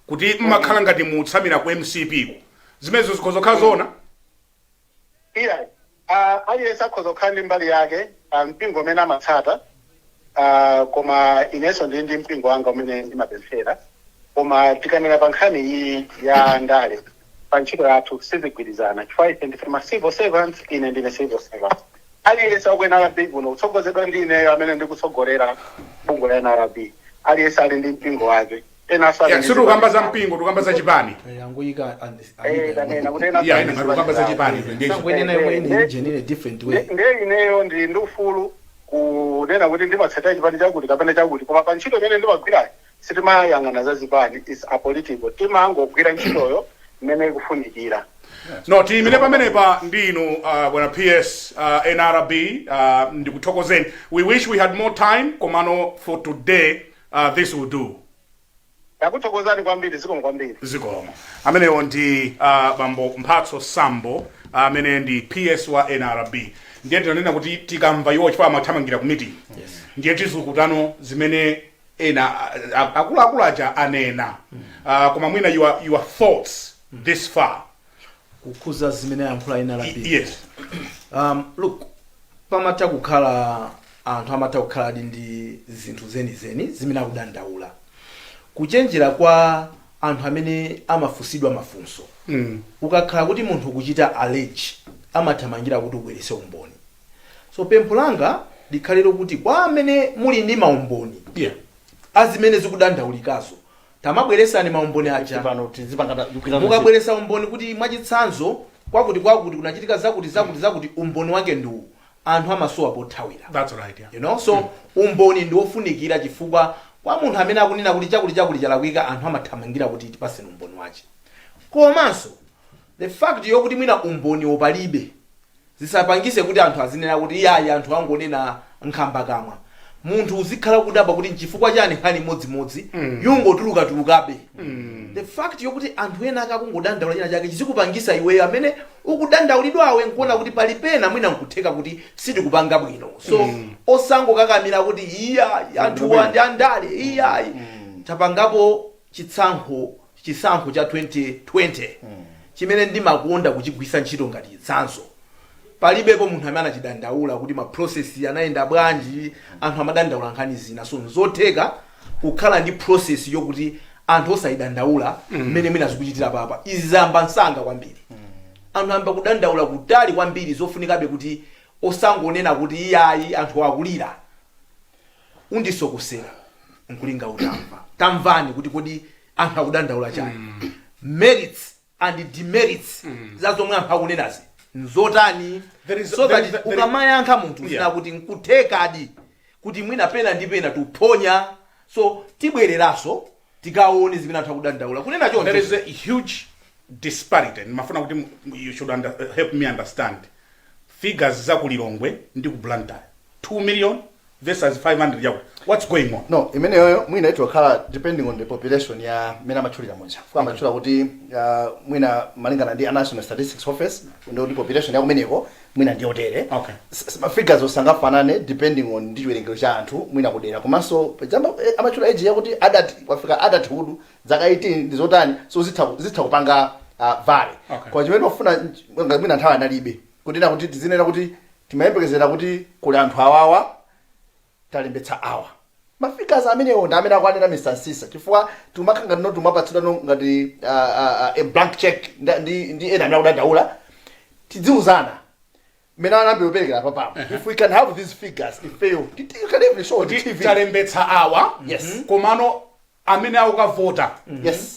kuti mmakhala ngati mutsamira ku MCP ku. Zimenezo zikhoza kukhala zoona? Iya, aliyense akhoza kukhala ndi mbali yake, mpingo umene amatsata, koma inenso ndili ndi mpingo wanga umene ndimapemphera. Koma tikanena pa nkhani iyi ya ndale pa ntchito yathu, sizigwirizana, chifukwa ife ndife ma civil servants, ine ndine civil servant. Aliyense waku NRB kuno, kutsogozedwa ndi ineyo amene ndikutsogolera bungwe la NRB, aliyense ali ndi mpingo wake, enanso ali ndi Sitikukamba za zipani. mpingo, tikukamba za chipani. Yangoyika. Tanena kuti enanso Yeah, ali ine ndi tikukamba za zipani chipani. Sangoyenena yomwe ine in a different way. Ndiye ineyo ndili ndi ufulu kunena kuti ndimatsatira chipani chakuti kapena chakuti, koma pa ntchito imene ndimagwirayo sitimayang'ana za zipani, is apolitical, timangogwira ntchitoyo imene ikufunikira. No, tiyimire pamenepa ndi inu, bwana PS, NRB, ndikuthokozeni. We wish we had more time, komano for today this will do. Ndakuthokozani kwambiri, zikomo kwambiri. Zikomo. Amenewo ndi bambo Mphatso Sambo, amene ndi PS wa NRB. Ndiye tinanena kuti tikamva iwo, chifukwa amathamangira ku meeting, ndiye tizukutano zimene ena akuluakulu aja anena. Koma mwina your thoughts this far? Kukhuza zimene ayankhula NRB? Yes. Look, pamatha kukhala anthu amatha kukhala ndi zinthu zenizeni zimene akudandaula. Kuchenjera kwa anthu amene amafunsidwa mafunso, ukakhala kuti munthu ukuchita allege, amathamangira kuti ubwerese umboni. So pempho langa likhale lokuti kwa amene muli ndi maumboni azimene zikudandaulikazo, tamabweresani maumboni aja. Pano tizipanga. Mukabweresa umboni kuti mwachitsanzo kwakuti kwakuti kunachitika zakuti zakuti zakuti, umboni wake ndiwu, anthu amasowa pothawira. That's right, yeah. So umboni ndi wofunikira, chifukwa kwa munthu amene akunena kuti chakuti chakuti chalakwika, anthu amathamangira kuti tipaseni umboni wache. Komanso the fact yokuti mwina umboni wopalibe zisapangise kuti anthu azinena kuti iyayi, anthu angonena nkhambakamwa. Munthu uzikhala kudabwa kuti nchifukwa chani nkhani imodzimodzi yungotulukatulukabe. The fact yokuti anthu ena akakungodandaula china chake chizikupangisa iweyo amene ukudandaulidwawe nkuona kuti pali pena mwina nkutheka kuti sitikupanga bwino. So osangokakamira kuti iya, anthuwa ndi andale, iyayi. Tapangapo chisankho cha 2020 chimene ndimakonda kuchigwisa ntchito ngati chitsanzo. Palibepo munthu amene anachidandaula kuti ma process anayenda bwanji. Anthu amadandaula nkhani zina. So nzotheka kukhala ndi process yokuti anthu osayidandaula mmene mwina zikuchitira papa. Izi zayamba msanga kwambiri, anthu ayamba kudandaula kutali kwambiri. Zofunikabe kuti osangonena kuti iyayi, anthu akulira, undisokosera nkulinga utamva. Tamvani kuti kodi anthu akudandaula chani, merits and demerits za zomwe anthu akunenazi nzotani, so that ukamayankha munthu zina kuti nkuthekadi kuti mwina pena ndi pena tuphonya. So tibwereranso tikaone zimene anthu akudandaula kunena choncho. There is a huge disparity. Ndimafuna kuti you should help me understand figures za ku Lilongwe ndi ku Blantyre, 2 million, versus 500 yakuti. What's going on? No, imeneyoyo mwina itokhala depending on the population ya mmene amatchulira muja. Fuka amatchula kuti mwina malingana ndi a National Statistics Office, ndi population ya kumeneko mwina ndiyotere. Ma figures osangafanane depending on ndi chiwerengero cha anthu mwina kudera, komanso pajamba amatchula age yakuti adult, wafika adulthood zaka 18 ndi zotani, so zitha kupanga vary. Koma chimene mafuna mwina nthawi analibe kunena kuti tizinena kuti timayembekezera kuti kuli anthu awawa, talembetsa awa. Ma figures amenewo ndi amene akwanena Mr. Nsisa, chifukwa timakhala ngati no timapatsidwa no ngati a blank check ndi ena amene akudandaula. Tidziuzana mmene anambe kuperekera papapo. If we can have these figures, ifeyo you can even show on the Kuti TV. talembetsa awa, komano amene akukavota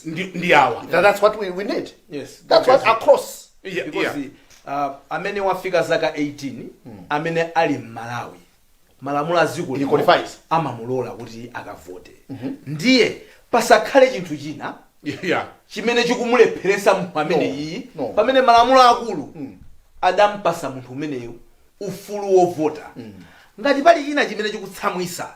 ndi awa. That's what we need. That's what across. Because amene wafika zaka 18, amene ali mmalawi, malamulo a dziko He lino qualifies. amamulola kuti akavote. Ndiye pasakhale chinthu china chimene chikumulepheresa munthu amene No, iyi no. pamene malamulo akulu adampasa munthu umeneyu ufulu wovota. Ngati pali china chimene chikutsamwisa,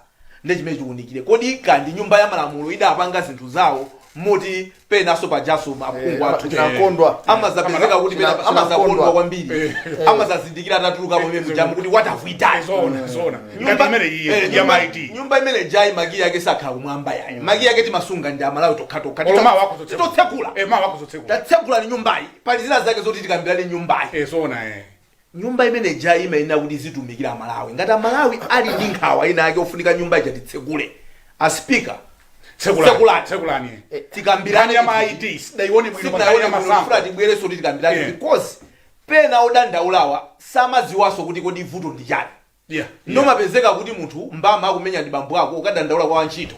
ndi chimene chikunikire kodi kandi nyumba ya malamulo idapanga zinthu zawo moti penaso pajaso aphungu athu Tinakondwa. amazapezeka kuti pena amazakondwa Chinakondwa. kwambiri, amazazindikira atatuluka momwe mujamu kuti what have we done? Zona, zona. Ngati imene iye ya ma ID. Nyumba imene jayi makiyi ake sakhala kumwamba yayi. Makiyi ake timasunga ndi Amalawi tokhatokha. Olo mawu akuzotsekula. Titotsekula. Mawu akuzotsekula. Tatsekula ni nyumbayi, pali zina zake zoti tikambirane nyumbayi. Zona. Nyumba imene jayi imayenera kuti izitumikira Amalawi. Ngati Amalawi ali ndi nkhawa ina ake ofunika nyumba ija titsekule, a Speaker, Tsekulani. Tsekulani. Tsekulani. Tikambirane. Nkhani ya ma ID sidaione bwino pa nkhani ya masankho. Tibwereso kuti tikambirane, because pena odandaulawa samadziwaso kuti kodi vuto ndi chani. Ndomapezeka kuti munthu mbama akumenya ndi bambo ako, ukadandaula kwa wantchito,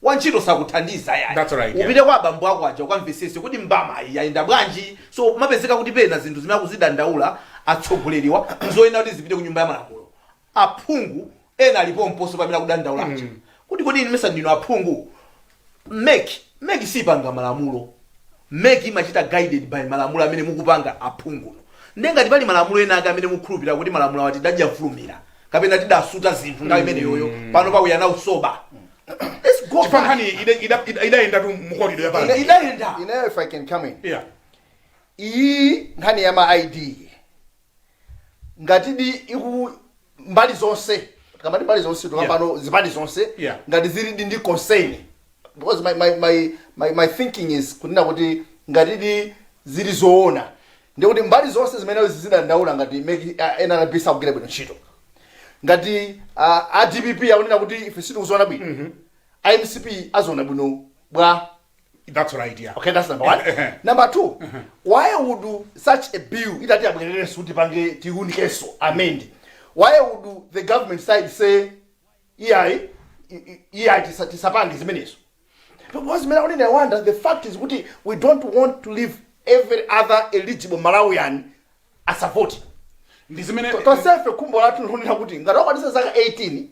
wantchito sakuthandiza yayi. That's right, yeah. Upite kwa abambo ako aja ukamvesese kuti mbama iyi yayenda bwanji. So mapezeka kuti pena zinthu zimene akuzidandaula atsogoleriwa nzoyenera kuti zipite ku nyumba ya malamulo. Aphungu ena alipomponso pamene akudandaula aja kuti kodi inu mesa ndinu aphungu? MEC, MEC sipanga malamulo. MEC imachita guided by malamulo amene mukupanga aphunguno. Ndengati pali malamulo ena ake amene mukhulupirira kuti malamulo awa tidadya mfulumira kapena tidasuta zinthu nthawi imeneyoyo, pano pakuyana usoba, let's go Chifukwa back. nkhani idayenda tu mucorridor ya parliament. Idayenda. Ineyo, if I can come in, iyi nkhani ya ma ID, ngatidi iku mbali zonse, tikamati mbali zonse, tikambano zipani zonse, ngati zilidi ndi concern, because my thinking is kunena kuti ngatidi zili zoona, ndikuti mbali zonse zimene zizidandaula ngati MEC, NRB sakugwira bwino ntchito, ngati a DPP akunena kuti ife sitikuziona bwino, IMCP aziona bwino bwa? That's right, yeah. Okay, that's number one. Number two, why would such a bill itati abwererenso kuti pange tiunikenso amend, why would the government side say iyayi, iyayi, tisapange zimenezo? Because mene akunena Wanda, the fact is kuti we don't want to leave every other eligible Malawian asavote. Ndi zimene Tonsefe khumbo lathu ndikunena kuti ngati wakwanitsa zaka 18,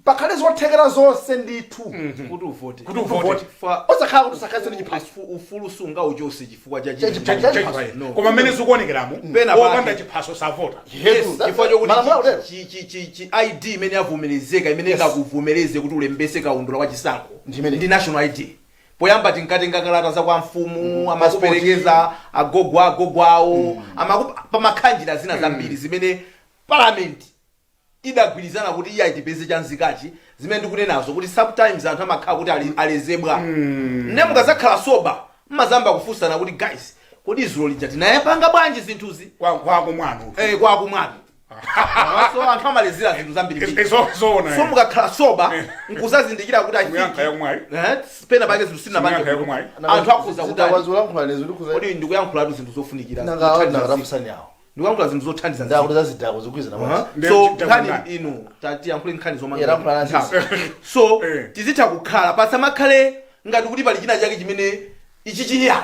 pakhale zothekera zonse ndithu kuti uvote. Kuti uvote. Osakhala kuti usakhalenso ndi chiphaso. Ufulu sungauchose chifukwa cha Cha Chiphaso. No. Koma mmene zikuonekeramo, Pena wopanda pake. chiphaso savota. Yes, chifukwa chokuti Malamulo akutero. chi ID imene yavomerezeka, imene ingakuvomereze kuti ulembese kaundula wa chisankho, Ndi imene. ndi national ID. Poyamba tinkatenga kalata za kwa mfumu, amakuperekeza agogo, agogo awo pamakhala njira zina zambiri zimene parliament idagwirizana kuti iye achipeze chanzikachi. Zimene ndikunenazo kuti sometimes anthu amakhala kuti alezebwa. Nde mukazakhala sober, mmazamba kufunsana kuti, "Guys, kodi zulo lija tinayapanga bwanji zinthuzi?" Kwako mwanu. Eh, kwakumwanu. So anthu amalezera zinthu zambiri. Zoona. So mukakhala sober nkuzazindikira kuti I think- Muyankha yakumwayi. Pena pake zinthu sinapange Simuyankha yakumwayi. anthu akhuza kuti Zidakwazulankhula nezikuza. Kodi ndikuyankhulatu zinthu zofunikira zothandiza dziko. Nangatamusani awo. Ndikuyankhula zinthu zothandiza dziko. Ndakuti zazidako zikuyizana bwanji? So Ndi- nkhani inu tatiyankhule nkhani Yeah, lankhula zomanga. nasi. So tizitha kukhala pasamakhale ngati kuti pali china chake chimene ichi chinyayi.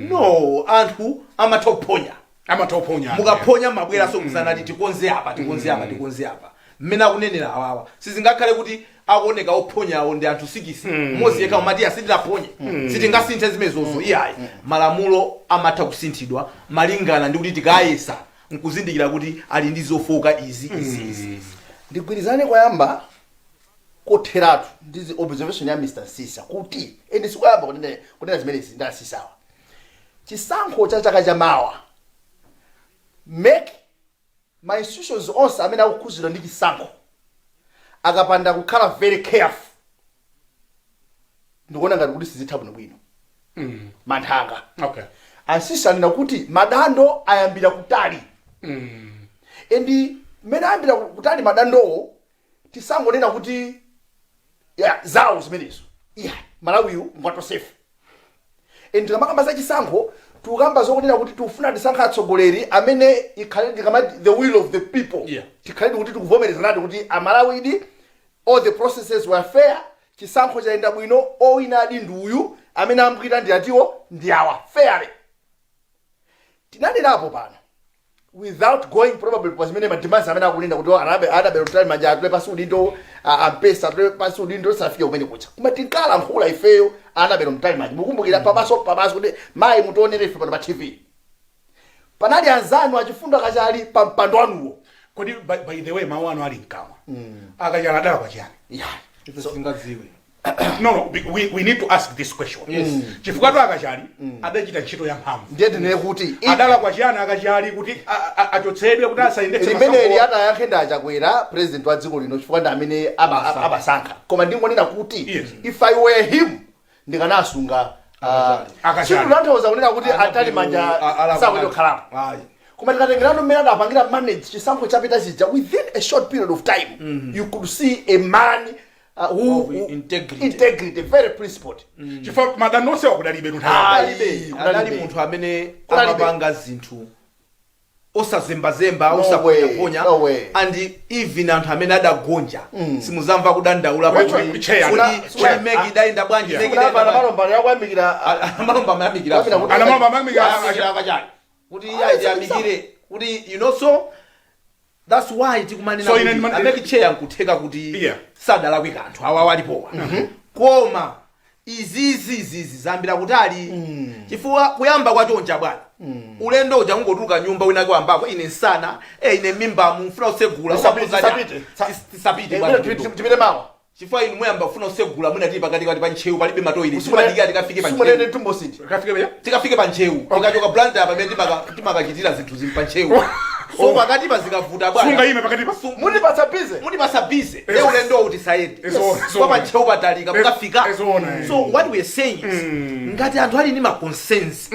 No, anthu amatha kuphonya. Amatha kuphonya. Mukaphonya mabweraso kusanati tikonze apa, tikonze apa, tikonze apa. Mmene akunenera awawa, sizingakhale kuti akuoneka ophonyawo ndi anthu 6, mmodzi yekha umati asitinaphonye, sitingasinthe zimenezozo. Iyayi, malamulo amatha kusinthidwa malingana ndi kuti tikayesa nkuzindikira kuti ali ndi zofoka izi, izi, izi, izi. Ndigwirizane kwayamba kotheratu ndi observation ya Mr Sisa kuti ende sikuyamba kunena zimenezi ndi asisawa. Chisankho cha chaka chamawa, make ma institutions onse amene akukhuzidwa ndi chisankho akapanda kukhala very careful, ndikuona ngati kuti sizitha bwinobwino. Manthanga ansisa anena kuti madando ayambira kutali, and mmene ayambira kutali madandowo, tisangonena kuti ya zawo zimenezo. Iya, Malawiyu ngwatosefu, and tikamakamba za chisankho tikukamba zokunena kuti tikufuna tisankhe atsogoleri amene ikhale, tikamati the will of the people, tikhale kuti tikuvomerezanadi kuti Amalawidi, all the processes were fair, chisankho chayenda bwino, owina adi ndi uyu, amene ambwita ndi atiwo ndi awa, fairly. Tinanerapo pano, without going probably pa zimene ma demands amene akunena kuti Annabel Mtalimanja atule pasi udindo, ampesa atule pasi udindo, safike kumene kucha, koma tinkalankhula ifeyo Annabel Mtalimanja, mukumbukira, pamaso pamaso kuti mayi, mutionere ife pano pa TV, panali anzanu achifundo akachali pa mpando wanuwo. Kodi by the way, mawu anu ali mkamwa, akachala adala kwa chiyani? Yeah. Ife sitingadziwe. No, we need to ask this question. Yes. Chifukwa tu akachali adachita ntchito ya mphamvu. Ndiye tinene kuti Adala kwa chiyani akachali kuti achotsedwe kuti asayendetse limeneli masankho? Atayankhe ndi achakwera, president wa dziko lino, chifukwa ndi amene amasankha. Koma ndingonena kuti if I were him, ndikanasunga. Akachali. Sikutanthauza kunena kuti atali manja sakuti kukhalapo, Ayi. koma tikatengerano mmene adapangira manage chisankho chapita chija, within a short period of time you could see a man who, Of integrity. Integrity, very principled. Chifukwa madando onse wakudalibe nthawi. Ayi, Adali kudalibe. munthu amene Kudalibe. amapanga zinthu osazembazemba, No osaponyaponya. way, no way. And even anthu amene adagonja simuzamva kudandaula Wait, kuti chair, kuti chair. kuti MEC idayenda bwanji, MEC Kunamva idayenda bwanji. Namalomba yakuyamikira. Amalomba amayamikira. Kuyamikira kuti- Anamalomba amayamikira. Ayamikira akachali kuti ayamikire kuti so that's why tikumanena So ine kuti a MEC chair nkutheka kuti sadalakwe kanthu awa walipowa, koma izizi izizi zambira kutali, chifukwa kuyamba kwachoncha bwana, ulendo uja kungotuluka nyumba, winake wambako ine nsana, ine mimbamu mfuna usegula. Tisapite, tisapite. Tisapite bwana. Tipite mawa. Chifukwa inu muyamba kufuna usegula, mwina tili pakati kati pa Ntcheu, palibe ma toilet, timadikira tikafike pa Simunene Ntcheu. tumbo city. Kafike peya. Tikafike pa Ntcheu, tikachoka Blantyre pamene timakachitira zinthu zili pa Ntcheu, so pakati pa zikavuta bwana. Sunga ime pakati pa. Mutipatsa busy. Mutipasa busy e ulendo uti tisayende kwa pa Ntcheu patalika mukafika. Ezoona, eh. So what we are saying is, ngati anthu ali ndi ma concerns,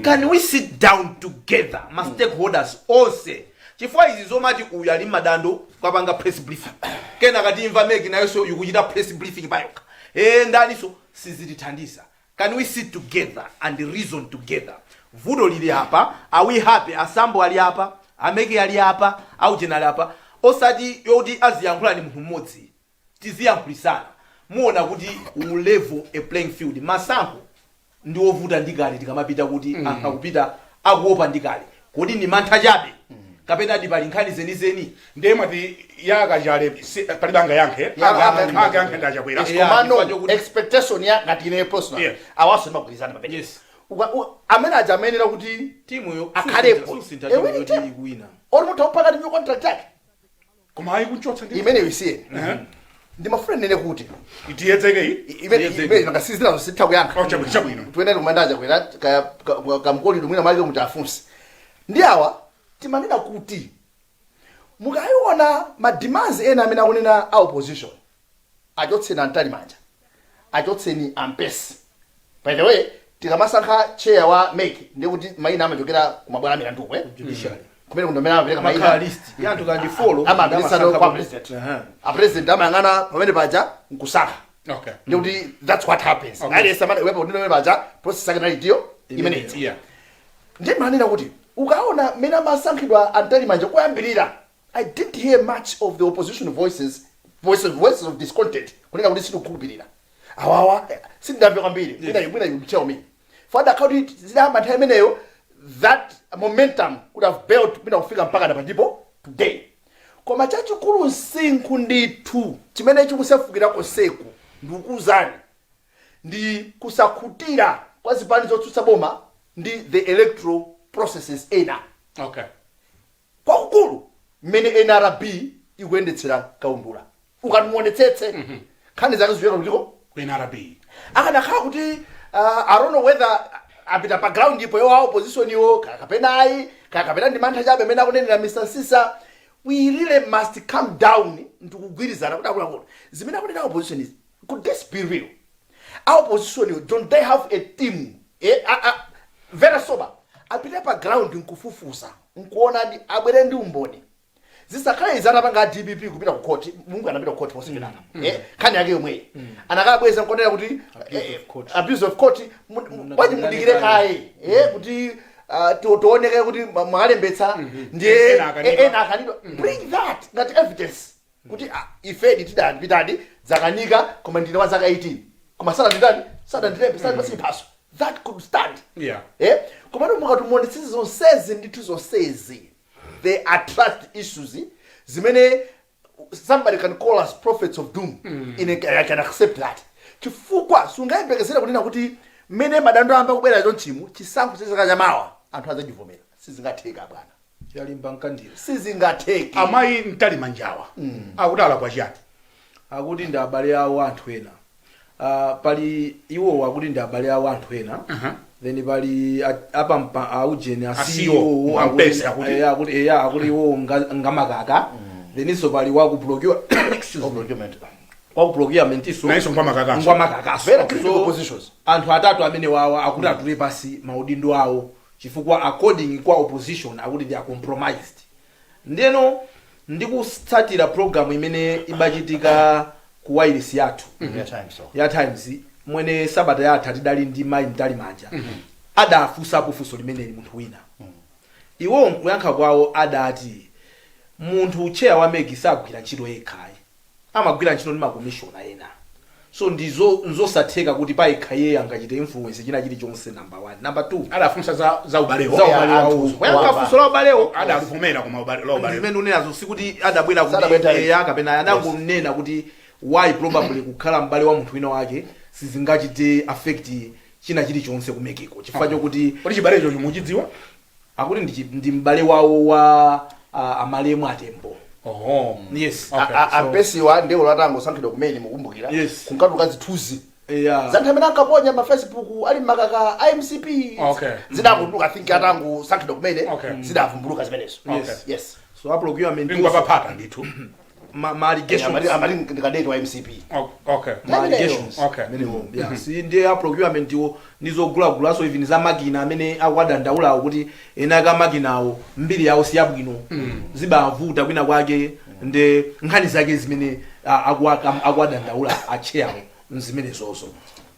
can we sit down together, ma stakeholders onse? Chifukwa izi zomati uyu ali madando kwapanga press briefing, kena katimva MEC nayonso ikuchita press briefing payokha, ndaniso, sizitithandiza. Can we sit together and reason together? Vuto lili apa, are we happy? Asambo ali apa, a MEC ali apa, aujena ali apa, osati yoti aziyankhula ndi munthu mmodzi. Tiziyankhulisana, muona kuti we level a playing field. Masankho ndi ovuta ndikale, tikamapita kuti anthu akupita akuopa ndikale. Kodi ni mantha chabe kapena ndi pali nkhani zenizeni? Ndiye mwati yakachale palibe angayankhe? Angayankhe ndi achakwera. Yeah, Komano chifukwa chokuti- expectation ya ngati ine personal, awaso ndimagwirizana pamene amene aja amenera kuti timuyo akhalepo. Susintha Eh, timu winning yoti team. ikuwina. Ori mutha kupaka new contract yake. Koma ayi, kunchotsa ndi Imeneyo isiyeni. Ndimafuna nene kuti Itiyedzeke iyi. Tiyedzeke. Imene ngasizinazo sitha kuyankha. Oh, chabwino, chabwino. Tuyenera kumanda achakwera kamkolidwe, mwina mwake muti afunse ndi awa. Timanena kuti mukayiona ma demands ena amene akunena a opposition, achotseni antali manja, achotseni ampesi. By the way, tikamasankha chair wa MEC, ndiye kuti mayina amachokera kumabwala milanduko, eh? Judiciary. Kumene kundo amene amapereka Makhala mayina list ya anthu kandi follow. Amapitisa kwa president. A president amayang'ana pamene paja nkusankha. Ndikuti that's what happens. Aliyense amene wepo ndino pamene paja process yake nali ndiyo imeneyi. Ndiye manena kuti ukaona mmene amasankhidwa antali manja kuyambirira, I didn't hear much of the opposition voices of discontent, kunena kuti sindikukhulupirira awawa, sindinamve kwambiri. Mwina you tell me fada kuti zidayamba nthawi imeneyo, that momentum could have built mwina kufika mpaka na pandipo today. Koma chachikulu msinkhu ndithu chimene chikusefukira konseku, ndikukuwuzani, ndi kusakhutira kwa zipani zotsutsa boma ndi the electoral processes ena, kwakukulu mmene NRB Ikuyendetsera kaundula. Ukatimuonetsetse, nkhani zake zikuchokera kutiko? Ku NRB. Akanakhala kuti I don't know whether apita pa ground ipo yo opposition iwo, kaya kapena ayi, kaya kapena ndi mantha chabe amene akunenera Mr Sisa. We really must come down ndikugwirizana kuti akuluakulu, zimene akunena opposition is, could this be real? Our opposition, don't they have a team, very sober, apite pa ground nkufufuza, nkuona, abwere ndi umboni? Zisakhale izi anapanga a DPP kupita ku court. Mungu anapita ku court posachedwapa, nkhani yake yomweyi anakabweza nkonera kuti Abuse of court. Abuse of court. Bwanji mudikire kaye kuti tioneke kuti mwakalembetsa ndiye Ena akanidwa. Ena akanidwa. Bring that ngati evidence kuti ifedi tidapitadi, zakanika, koma ndine wa zaka 18, koma sananditani, sanandilembe, sanandipatse chiphaso. That could stand. Komano mukatimuonetsetse zonsezi, ndithu zonsezi, they are trust issues zimene somebody can call us prophets of doom. I can accept that, chifukwa sungayembekezere kunena kuti mmene madando amba kubwera chonchimu, chisankho cha chaka chamawa anthu adzachivomera. Sizingatheka, bwana. Yalimba mkandira. Sizingatheke. Amayi Mtalimanjawa akuti alakwa chani? Akuti ndi abale awo anthu ena. Pali iwowo akuti ndi abale awo anthu ena. Then pali apampa aujeni a A CEO. CEO, Ampesi akuti. Akuti eya, akuti iwowo ngamakaka. Then inso pali waku procure, excuse me, Procurement. waku procurement iso Nayenso ngwamakakaso. Ngwamakakaso. Very critical positions. Anthu atatu amene wawa akuti atule pasi maudindo awo chifukwa according kwa opposition akuti they are compromised. Ndiyeno ndikutsatira program imene imachitika ku wireless yathu Yeah, Times, so. ya Times, mwene sabata yatha tidali ndi mayi Mtalimanja. Adafunsapo funso limeneli munthu wina. Iwowo nkuyankha kwawo adati munthu chair wa MEC sagwira ntchito yekhayi, amagwira ntchito ndi makomishona ena, so ndizo nzosatheka kuti payekha iye angachite influence china chilichonse, number one. Number two, Adafunsa za ubalewo. Za ubale Yeah, wawo. anthu Kuyankha wamba. funso la ubalewo, Adaluvomera koma ubale la ubalewo. Ndimene unenazo, sikuti adabwera kuti Sadabwera. Eya, kapena adangonena kuti why probably kukhala m'bale wa munthu wina wake sizingachite affect china chilichonse ku MEC ko, chifukwa chokuti Kuti chibalecho muchidziwa? Akuti ndi m'bale wawo wa amalemu Atembo. Oho. Yes. Okay. Ampesiwa ndiwo latangosankhidwa kumene, mukumbukira? Yes. Kunkatuluka zithunzi za nthawi amene ankaponya ma Facebook ali makaka a MCP. Zidangotuluka, think atangosankhidwa kumene. Zidavumbuluka zimenezo. Yes. So a procurement Ngwapaphata ndithu. ma allegations. Amati ndikadeti wa MCP. Ma allegations amenewo, yeah. Si ndiye a procurement iwo ndizogulagulaso, even za makina amene akuwadandaulawo kuti ena aka makinawo mbiri yawo siyabwino, zibavuta kwina kwake. Ndi nkhani zake zimene akuwadandaula acheyawo nzimenezozo.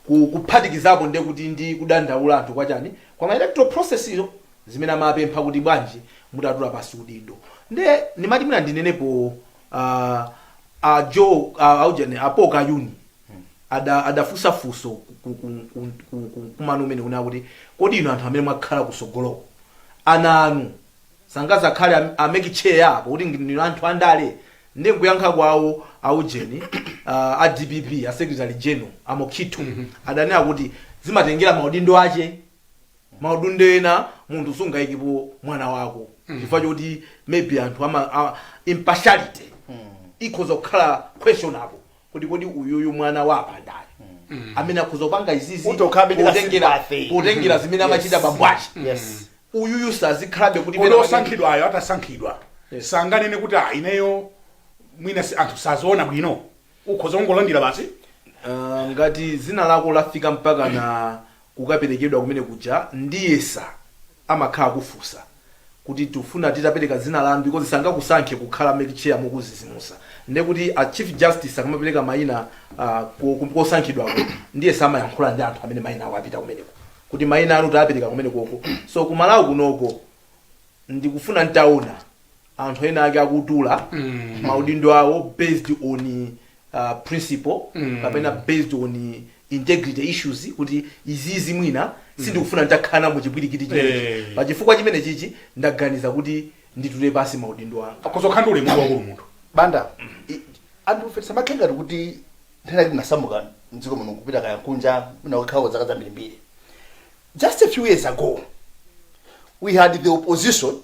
Kuphatikizapo ndiye kuti ndi kudandaula anthu kwachani, kwa ma electoral process iyo zimene amapempha kuti bwanji mutatula pasi udindo. Nde ndimati mwina ndinenepo a Joe aujeni apo Kayuni adafunsa funso kumano umene kuna kuti kodi inu anthu amene mwakhala kusogoloko, ana anu sangazakhale a MEC chair apo, kuti ndinu anthu andale? Ndi nkuyankha kwawo aujeni a DPP, a secretary general Amokito adanena kuti zimatengera maudindo ache. Maudindo ena munthu sungayikepo mwana wako chifukwa chokuti maybe anthu ama impartiality ikhoza kukhala questionable, kuti kodi uyuyu mwana wa apandani amene akhoza kupanga izizi Utokhabe ndi potengera sympathy. Potengera zimene amachita bambo ache, uyuyu sazikhalabe kuti Kodi pena osankhidwayo atasankhidwa sanganene kuti ah, ineyo mwina anthu saziona bwino, ukhoza kungolandira basi? Ngati zina lako lafika mpaka na kukaperekedwa kumene kuja, ndiyesa amakhala kufusa kuti tifuna titapereka zina lanu, because sangakusankhe kukhala MEC chair mukuzizimusa. Ndiye kuti a Chief Justice akamapereka mayina kosankhidwako, ndiye samayankhula ndi anthu amene mayina awo apita kumeneko kuti mayina anu tapereka kumenekoko. So kumalawi kunoko ndikufuna ntaona anthu ena ake akutula maudindo awo based on principle kapena based on integrity issues, kuti izizi mwina sindikufuna nditakhala muchipwirikiti chimenechi, pachifukwa chimene chichi ndaganiza kuti nditule pasi maudindo anga. Akhoza kukhala ndi ulemu wakulu munthu. Banda, anthu ife tisamakhe ngati kuti nthawi yake tinasamuka mdziko muno kupita kaya kunja, mwina kukhala zaka zambirimbiri. Just a few years ago we had the opposition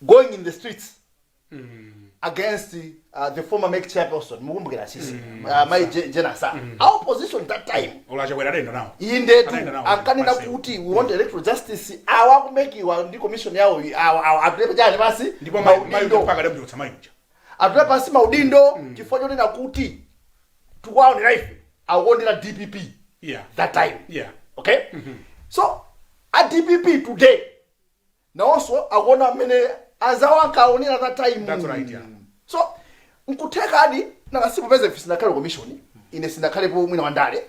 going in the streets. against the former MEC chairperson, mukumbukira sisi, mai Jane Ansah. Our opposition that time, Ola Chakwera adayenda nawo. Indetu. Anaenda nawo Ankanena pansewu. kuti we want electoral justice. Awa ku MEC wa ndi commission yawo, awa atule chani pasi Ndipo mayi maudindo. Mpaka adamchotsa mayi uja. Atule pasi maudindo chifukwa chonena kuti tikuwaonera ife akukondera DPP that time. Okay, so a DPP today nawonso akuona amene azawo ankaonera that time. That's right, yeah. So nkuthekadi, nanga popeza ife sinakhale commission, ine sinakhalepo mwina wandale,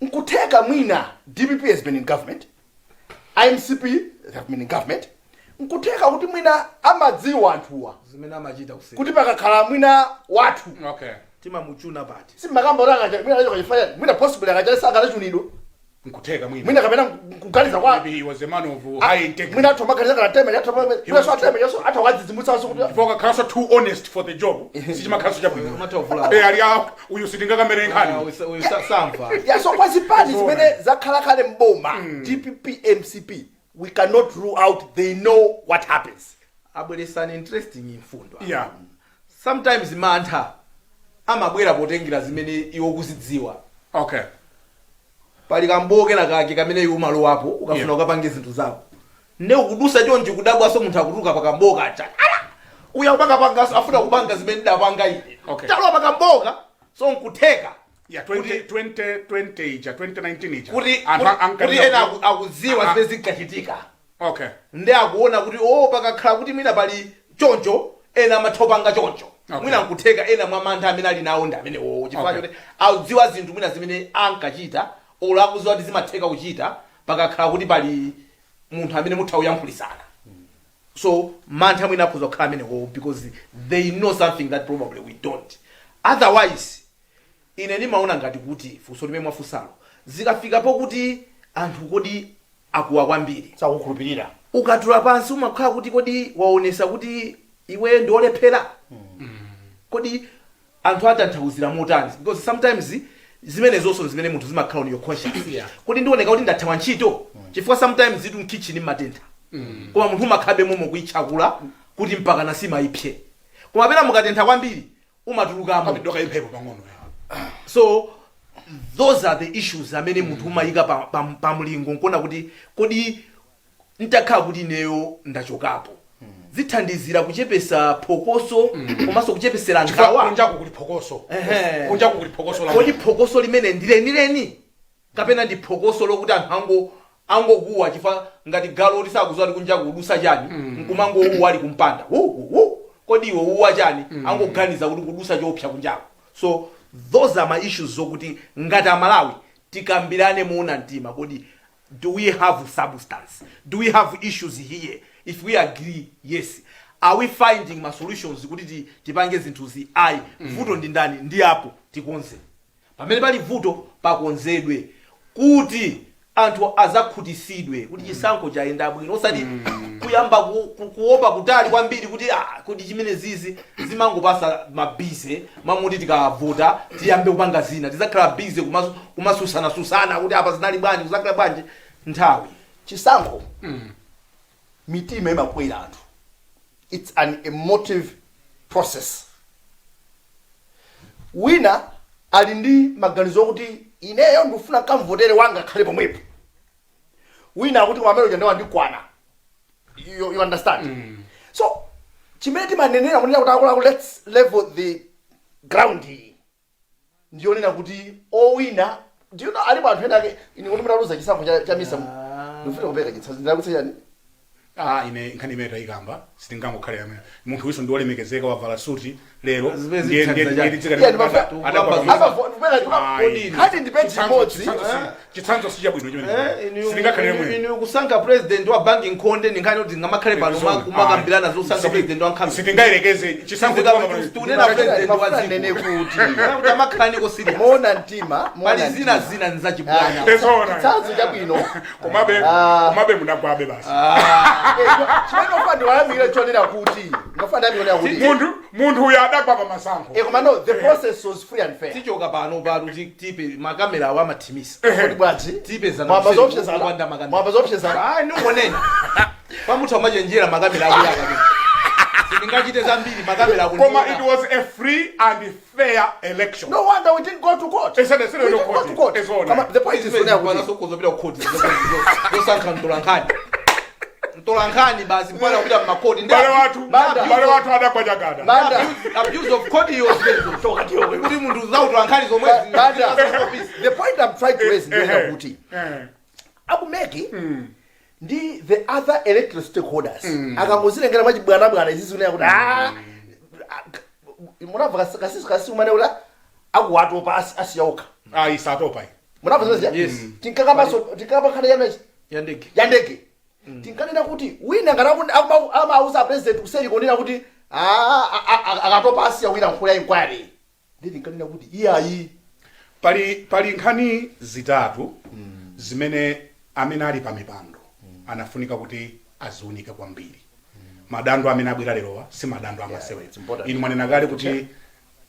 nkutheka mwina DPP has been in government, iMCP have been in government, nkutheka kuti mwina amadziwa anthuwa zimene amachita kuseri, kuti pakakhala mwina wathu timamuchuna pati. Simmakamba kuti akacha mwina akachoka chifukwa mwina possibly akachalesa akanachunidwa. Nkutheka mwina. Mwina kapena kuganiza kwa Maybe he was a man of high integrity. Mwina athu amaganiza kana teme athu, mwina so ateme yaso athu akadzidzimutsanso kuti Chifukwa kakhalanso too honest for the job sichimakhalanso chabwino. Umatha kuvulala. Eh, ali ah, uyu sitingakamere nkhani. Uyu samva. Yeah, so kwa zipani zimene zakhala kale mboma, DPP, MCP, we cannot rule out they know what happens. Abweresani interesting mfundo. Sometimes mantha amabwera potengera zimene iwo kuzidziwa. Pali kambokera kake kamene iwe umalowapo ukafuna ukapange zinthu zako, nde ukudusa chonchi, kudabwaso munthu akutuluka pakamboka acha, ala uya upangapanga, afuna kupanga zimene ndapanga ine. Talowa pakamboka, so nkutheka Yeah, 20 2020 ija, 2019 ija. kuti Anthu kuti ena akudziwa zimene zinkachitika, nde akuona kuti o pakakhala kuti mwina pali choncho, ena amatha kupanga choncho. Mwina nkutheka ena mwa mantha amene ali nawo ndi amenewo, chifukwa choti akudziwa zinthu mwina zimene ankachita, olo akudziwa kuti zimatheka kuchita pakakhala kuti pali munthu amene mutha kuyankhulisana. So mantha mwina akhoza kukhala amenewo because they know something that probably we don't. Otherwise ine ndimaona ngati kuti funso limene mwafunsalo, zikafika pokuti anthu kodi akuwa kwambiri, sakukhulupirira, ukatula pansi umakhala kuti kodi waonesa kuti iwe ndi olephera? Kodi anthu atanthauzira motani? Because sometimes zimene zonso zimene munthu zimakhala on your conscience, kuti ndioneka kuti ndathawa ntchito, chifukwa sometimes itu mkitchen mmatentha, koma munthu umakhabe momwe kuitchakula kuti mpaka nasima ipse, koma pena mukatentha kwambiri umatulukamo. Doka imphepo pang'ono. So those are the issues amene munthu umayika pa mlingo nkuona kuti kodi ntakhala kuti ineyo ndachokapo zithandizira kuchepesa phokoso komanso kuchepesera nkhawa. Kunjaku kuli phokoso. Kunjaku kuli phokoso la Kodi phokoso limene ndilenileni kapena ndi phokoso lokuti anthu angokuwa chifukwa ngati galo oti sakudziwa kuti kunja kudusa chani, nkumangouwa ali kumpanda, wu wu wu, kodi iwe uwa chani? Angoganiza kuti kudusa choopsa kunjako. So those are my issues zokuti ngati Amalawi tikambirane muona mtima. Kodi do we have substance? Do we have issues here? If we agree, yes, are we finding ma solutions kuti tipange zinthuzi? Ayi, vuto ndi ndani? Ndi apo tikonze pamene pali vuto, pakonzedwe kuti anthu azakhutisidwe kuti chisankho chayenda bwino, osati kuyamba kuopa kutali kwambiri kuti ah, kuti chimene zizi zimangopasa ma busy mamuti tikavota tiyambe kupanga zina, tizakhala busy kumasusanasусana kuti apa zinali bwanji, kuzakhala bwanji nthawi. Chisankho, mitima imakwera anthu. It's an emotive process. Wina ali ndi maganizo okuti ineyo ndikufuna kamvotere wanga akhale pomwepo, wina akuti koma amene uja ndikwana. You understand? So chimene timanenera kunena kuti akuluakulu, let's level the ground iyi, ndiyonena kuti owina, do you know, alipo anthu ena ake ine kuti mutaluza chisankho cha misa, ndikufuna kupereka chitsanzo, ndakutsa chani? Ah, ine nkhani imene tayikamba sitingangokhale amene munthu wiso ndi wolemekezeka, wavala suti lero. Zimene ndiye zithandiza ndiye Yeah, Ayi. Nkhani ndi peji imodzi. Chitsanzo si chabwino chimene sitingakhalire mwene. Inu kusankha president wa banki nkhonde ndi nkhani kuti ngamakhale pano kumakambirana zosankha president wa nkhambi. Sitingayerekeze chisankho. Tunena president wa Mafuna dziko. nene kuti kuti amakhala niko serious. Mona mtima, mona Pali zina mtima. zina nzachibwana. Ezona. Chitsanzo chabwino. Komabe Ah. komabe munagwabe basi. Chimene ofa ndiwayamikira chonena kuti ngofa ndayamikira kuti Munthu uyu adagwa pa masankho. Eh, koma no, the process was free and fair. Tichoka pano patu tipe makamera awo amathimisa. Kodi bwanji? Tipezana Mwamba kuseri zopsezana. kupanda makamera. Mwamba zopsezana. Ah, ningonena pamutha umachenjera makamera akuyaka. Sindingachite zambiri, makamera Koma it was a free and fair election. No wonder we didn't go to court. It's We didn't go to court. It's all Koma, right. the point is kunena kuti Sokuzopita kukhoti zosankha mtolankhani, mtolankhani basi mpaka kupita mmakhoti. Mbale wathu, Banda. mbale wathu adagwajagada. Banda. Abuse of court iyo, kuti munthu zautolankhani zomwe. Banda, the point I'm trying to raise ndiyona kuti aku MEC ndi the other electoral stakeholders akangozilengera mwachibwanabwana izizi, kunena kuti munamva kasisi kasi umane kuti akuwatopa, asiya okha. Ah, isatopa iyi. Munamva zimene? Yes. Tinkakabaso tinkakamba nkhani yana Ya ndege. Ya ndege. Tinkanena kuti wina ngati amauza president kuseri kunena kuti akatopa asiya wina nkhula ya inquiry, ndi tinkanena kuti iyayi. Pali nkhani zitatu zimene amene ali pa mipando anafunika kuti aziunike kwambiri. Madando amene abwera lerowa si madando amasewera. It's important. Inu mwanena kale kuti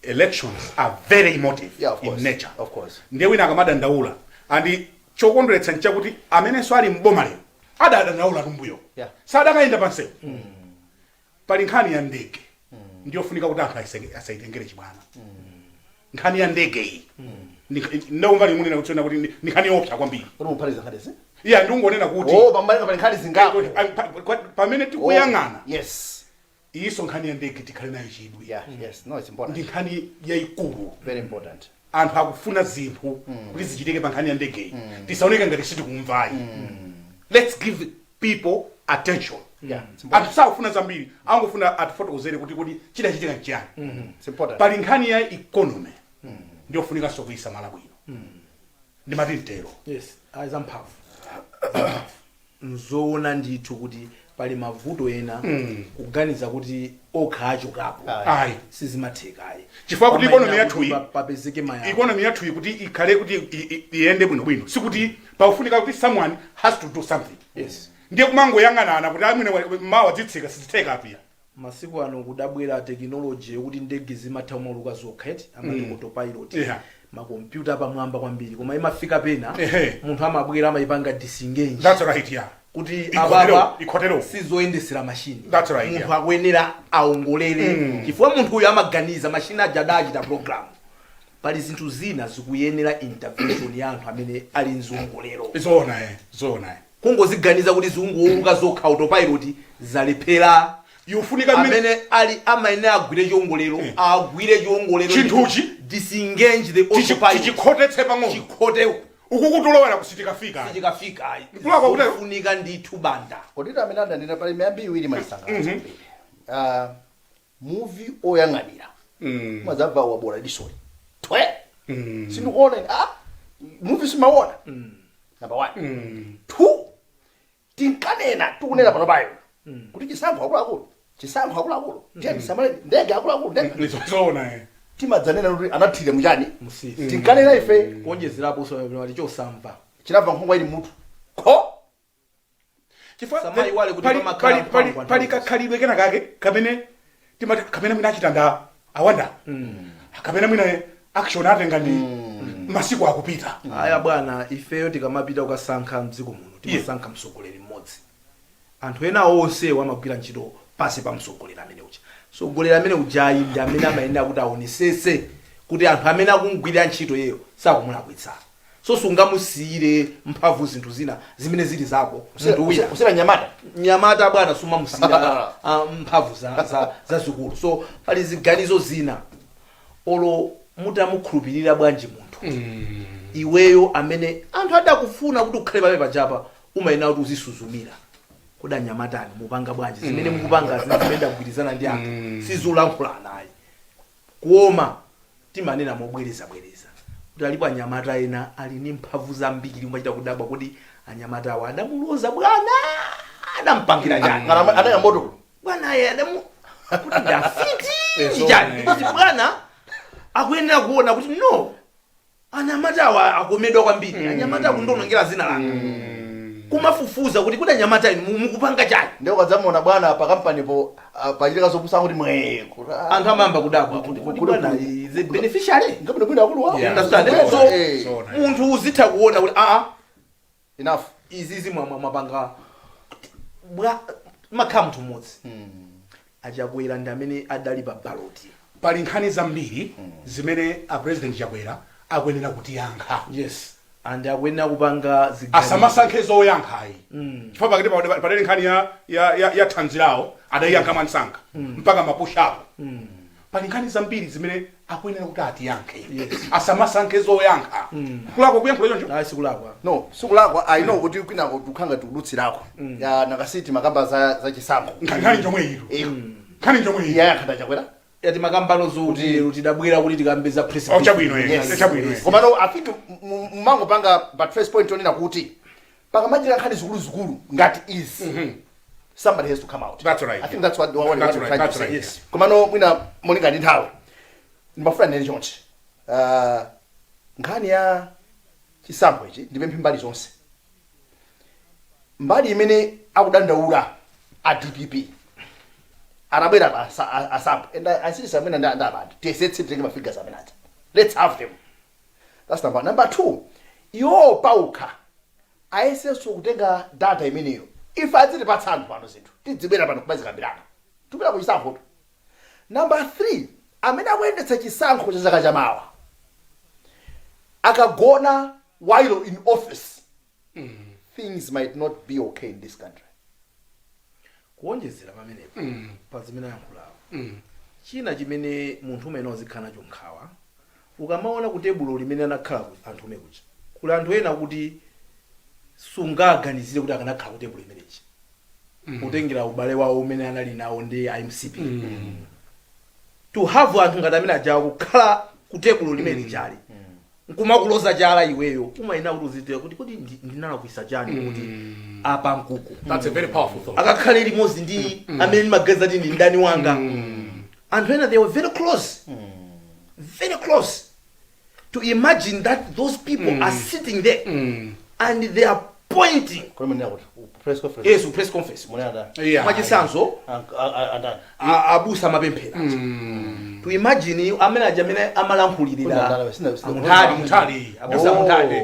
elections are very emotive Yeah, of in course. nature. Of course. Ndiye wina akamadandaula, and chokondweretsa nchakuti amenenso ali mboma lero adadandaula kumbuyo, sadakayenda pansewu. Pali nkhani ya ndege, ndiyofunika kuti anthu asayitengere chibwana. Nkhani ya ndege iyi, ndakumva limunena kutsona kuti ndi nkhani yoopsa kwambiri. Kuti muphatiza nkhanizi? Iya, ndikungonena kuti Oh, pamene pali nkhani zingapo. Pamene tikuyang'ana, Oh, yes. iyiso nkhani ya ndege tikhale nayo chidwi. Yeah, yes, no, it's important. Ndi nkhani yayikulu. Very important. Anthu akufuna zinthu kuti zichitike pa nkhani ya ndegeyi. Tisaoneke ngati sitikumvayi. Let's give people attention. Yeah, it's important. Anthu sakufuna zambiri, angofuna atifotokozere kuti chidachitika nchiyani. It's important. Pali nkhani ya economy, ndiyofunikanso kuyisamala bwino. Ndimati mtero. Yes, ayi, zamphamvu, nzoona ndithu kuti pali mavuto ena kuganiza kuti okha achokapo Ayi. sizimathekayi. Chifukwa kuti economy yathuyi papezeke mayako. Economy yathuyi kuti ikhale kuti iyende bwinobwino, sikuti pakufunika kuti someone has to do something. Ndiye kumangoyang'anana kuti amwene mawa dzitsika, sizitheka apiya. Masiku ano kudabwera technology yokuti ndege zimatha kumauluka zokha, eti, amati autopilot, makompyuta apamwamba kwambiri, koma imafika pena munthu amabwera amayipanga disengage. That's right, yeah. Kuti Ikhotero, ababa ikhotero. sizoyendesera mashini. That's right, Munthu yeah. akuyenera aongolere, chifukwa munthu uyu amaganiza, mashini aja adachita program. Pali zinthu zina zikuyenera intervention ya anthu amene ali mziongolero. Zoona, zoona. Kungoziganiza kuti zikungowuluka zokha, autopilot, zalephera. Yufunika mmene Amene ali amayenera agwire chiongolero, agwire chiongolero. Chinthuchi? Disengage the autopilot. Tichikhotetse pang'ono. Chikhotewo. Uku kutulowera kusitikafika. Chikafika. Mkulu wako kutero? Zofunika ndithu, Banda. Kodi amene adanena pali miyambi iwiri maisangalatsa kwambiri. Muvi oyang'anira umadzamva wabola disoni twe, sindikuona ine. Muvi simaona, number one. Two, tinkanena, tikunena pano payo kuti chisankho akuluakulu, chisankho akuluakulu, tiye tisamale ndege akuluakulu, ndege. Zoona, eh. Timadzanena kuti anathire muchani. Musisi. Tinkanena ife. Kuonjezerapo so chosamva Chinabva nkhongwa ili mutu ko. Chifukwa Samayiwale kuti pamakhala mphangwa pali nthawi. Kakhalidwe kena kake kamene timati kamene mwina achita nda awanda, kamene mwina action atenga ndi masiku akupita. Aya bwana, ifeyo tikamapita kukasankha mdziko muno, timasankha mtsogoleri mmodzi. Anthu ena onse amagwira ntchito pasi pa mtsogoleri amene uja. Mtsogoleri amene ujayi ndi amene amayenera kuti aonesese kuti anthu amene akumugwirira ntchito yeyo sakumulakwitsa. So sungamusiyire mphamvu zinthu zina zimene zili zako munthu wina. Usira nyamata. Nyamata bwana, sumamusiyira mphamvu za zikulu. So pali ziganizo zina, olo mutamukhulupirira bwanji munthu, iweyo amene anthu adakufuna kuti ukhale pamene pajapa, umayenera kuti uzisuzumira kodi anyamatani mupanga bwanji, zimene mukupanga zina zimene ndagwirizana ndi anthu sizolankhula naye. Kuoma timanena mobwerezabwereza kuti alipo anyamata ena ali ndi mphamvu zambiri, umachita kudabwa kuti anyamata awo adamuloza bwana, adampangira chani? Anatenga moto. Bwana aye adamu kuti ndafiti ndi chani? Because bwana akuyenera kuona kuti no, anyamata awa akomedwa kwambiri, anyamata akundonongera zina langa, kumafufuza kuti anyamata inu mukupanga chani? Ndiye ukadzamuona bwana pa kampanipo pachitika zopusa kuti mwe kuti, Anthu amayamba kudabwa kuti bwana is a beneficiary. Ngabwino bwino akulu wawo. Understand? So Zoona. munthu uzitha kuona kuti aa, Enough. Izizi mwapanga bwa makhala munthu mmodzi. Achakwera ndi amene adali pa ballot. Pali nkhani zambiri zimene a President Chakwera akuyenera kutiyankha. Yes, and akuyenera kupanga ziganizo. Asamasankhe zoyankhayi, chifukwa pakati padali nkhani ya thanzi lawo, adayiyankha mwansanga mpaka mapushapo. Pali nkhani zambiri zimene akuyenera kuti atiyankhe. Asamasankhe zoyankha. Kulakwa kuyankhula choncho? Ayi, sikulakwa. No, sikulakwa. I know kuti kwinako tukhanga tikudutsirako ya nakasiti makamba za chisankho. Nkhani njomwe ilo. Nkhani njomwe ilo. Iyayankha ndachakwera. Yati makambano zokuti tidabwera kuti tikambe za press. Oh, chabwino, eh. Yes. Chabwino, eh. Komano I think mumangopanga, but first point onena kuti pakamachita nkhani zikuluzikulu ngati izi, somebody has to come out. That's right. I think that's what That's I'm right, trying that's to say. right. Yes. Komano mwina molinga ndi nthawi, ndimafuna ndinene chonchi. Nkhani ya chisankho ichi, ndipemphe mbali zonse. Mbali imene akudandaula a DPP anabwera pa asampo and I see amene ndi abandi tiyesetse titenge ma figures amene aja. Let's have them. That's number one. Number two, iwo paukha ayesenso kutenga data imeneyo. Ife adzitipatsa anthu pano zinthu, tidzibwera pano kumazikambirana, tupita ku chisankho. Number three, amene akuyendetsa chisankho cha chaka chamawa akagona while in office, things might not be okay in this country. Kuonjezera pamenepo pa zimene ayankhulawo, china chimene munthu umene uzikhala nacho nkhawa, ukamaona ku tebulo limene anakhala anthu omwe kuja kuli anthu ena kuti sungaganizire kuti akanakhala ku tebulo imenechi, kutengera ubale wawo umene anali nawo ndi MCP, to have anthu ngati amene ajawa kukhala ku tebulo limene lijali nkumakuloza chala iweyo, umayena kuti uzitira kuti kuti ndinalakwisa chani kuti apa nkuku. That's a very powerful thought. Akakhale limodzi ndi amene ndimaganiza kuti ndi mdani wanga. Anthu ena, they were very close, very close. To imagine that those people are sitting there and they are pointing. Kodi munena kuti press conference? Yes, press conference. Munena ndani? Yeah. Mwachitsanzo, Andani? Abusa amapemphera. To imagine amene aja amene amalankhulirira Munthali. Munthali. Abusa Oh. Munthali,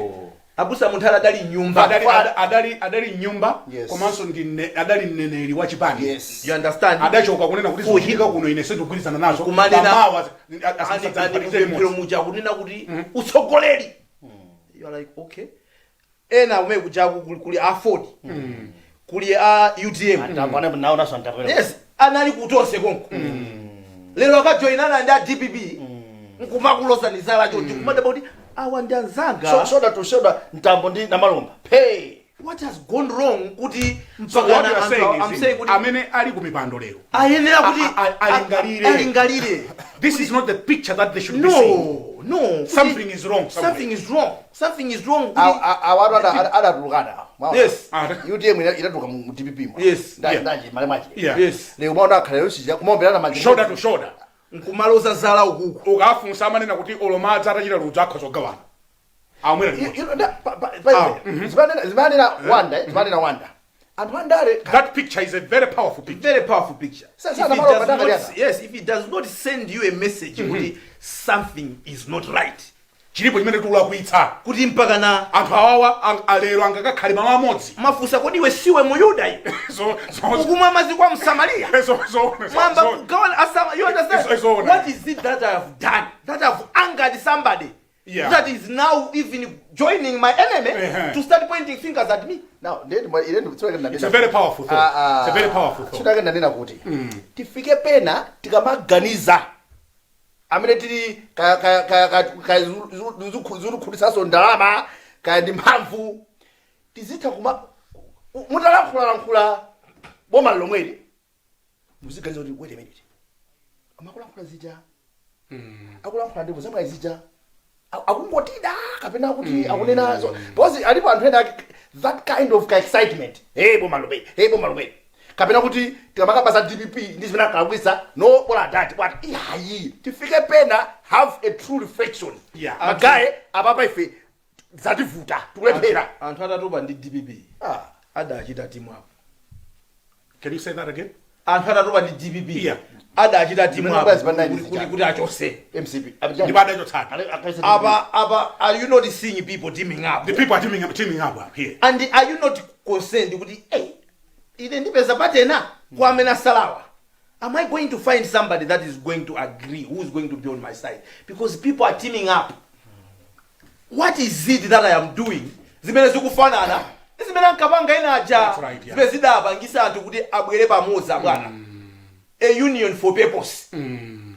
abusa Munthali adali nyumba. Adali nyumba. Yes. Komanso ndi adali mneneri wa chipani. Yes. You understand? Adachoka kunena kuti zikuchitika kuno ine sindikugwirizana nazo. Kumanena- Pamawa Ani kupemphero muja kunena kuti utsogoleri, you are like, okay, ena umene kujaku kuli a Ford, kuli a UTM. Naonaso antapwera. Yes, anali kutonse konko. Lero akajoinana ndi a DPP nkumakuloza nizala choncho, kumadaba kuti awa ndi anzanga. So, shoulder to shoulder, Mtambo ndi Namalomba pay. What has gone wrong kuti So what you are I'm saying is saying kuti amene ali ku mipando lero ayenera kuti alingalire. Alingalire. This is not the picture that they should be seeing. No. Something is wrong somewhere. Something is wrong, something is wrong kuti Awatu adatulukana awa. Yes. UTM inatuluka mu DPP mwa. Yes. Ndaji male mwachi. Yeah. Yes. Lero mwaona akhala yosija kumaombelana manja. Shoulder to shoulder. Nkumaloza zala ukuku. Ukafunsa amanena kuti olomadzi atachita ludzu akhoza kugawana amwera limodzi. Zimanena wanda, zimanena wanda anthu andale. That picture is a very powerful picture. Very powerful picture. If it Namalo does Badanga not, Liaza. yes, if it does not send you a message kuti something is not right, Chilipo chimene tikulakwitsa. Kuti mpaka na anthu awawa alero angakakhale malo amodzi. Mafunsa, kodi iwe siwe muyuda iwe? Ukumwa madzi kwa Msamariya? Mwamba kugawana asama, you understand? It's over. What is it that I have done that have angered somebody that is now even joining my enemy to start pointing fingers at me? Now ndiye ine It's a very powerful thought. It's a very powerful thought. Chitake ndanena kuti tifike pena tikamaganiza amene tili ka zulukhutisaso ndalama kaya ndi mphamvu, tizitha kuma mutalankhulalankhula boma lomweli, muziganiza kuti wait a minute, amakulankhula zija akulankhula ndipo zamwayi zija akungotida kapena kuti akunena so, because alipo anthu ena that kind of ka excitement, hey, boma lomweli, hey, boma lomweli, kapena kuti tikamakamba za DPP ndi zimene akalakwisa, no, bola adati bwati ihayi. Tifike pena have a true reflection. Magaye apapa ife zativuta, tikulephera. Anthu atatopa ndi DPP adachita team up. Can you say that again? Anthu atatopa ndi DPP adachita team Zimene up abwazi pa nine kuti achose MCP. Ndipo adachotsana. Apa are you not seeing people teaming up? The people are teaming up here. And are you not concerned kuti hey, ine ndipeza patena kwa amene asalawa? Am I going to find somebody that is going to agree, who is going to be on my side? Because people are teaming up. What is it that I am doing zimene zikufanana ndi zimene ankapanga ena aja, That's right, yeah. zimene zidapangisa anthu kuti abwere pamodzi, abwana, a union for purpose,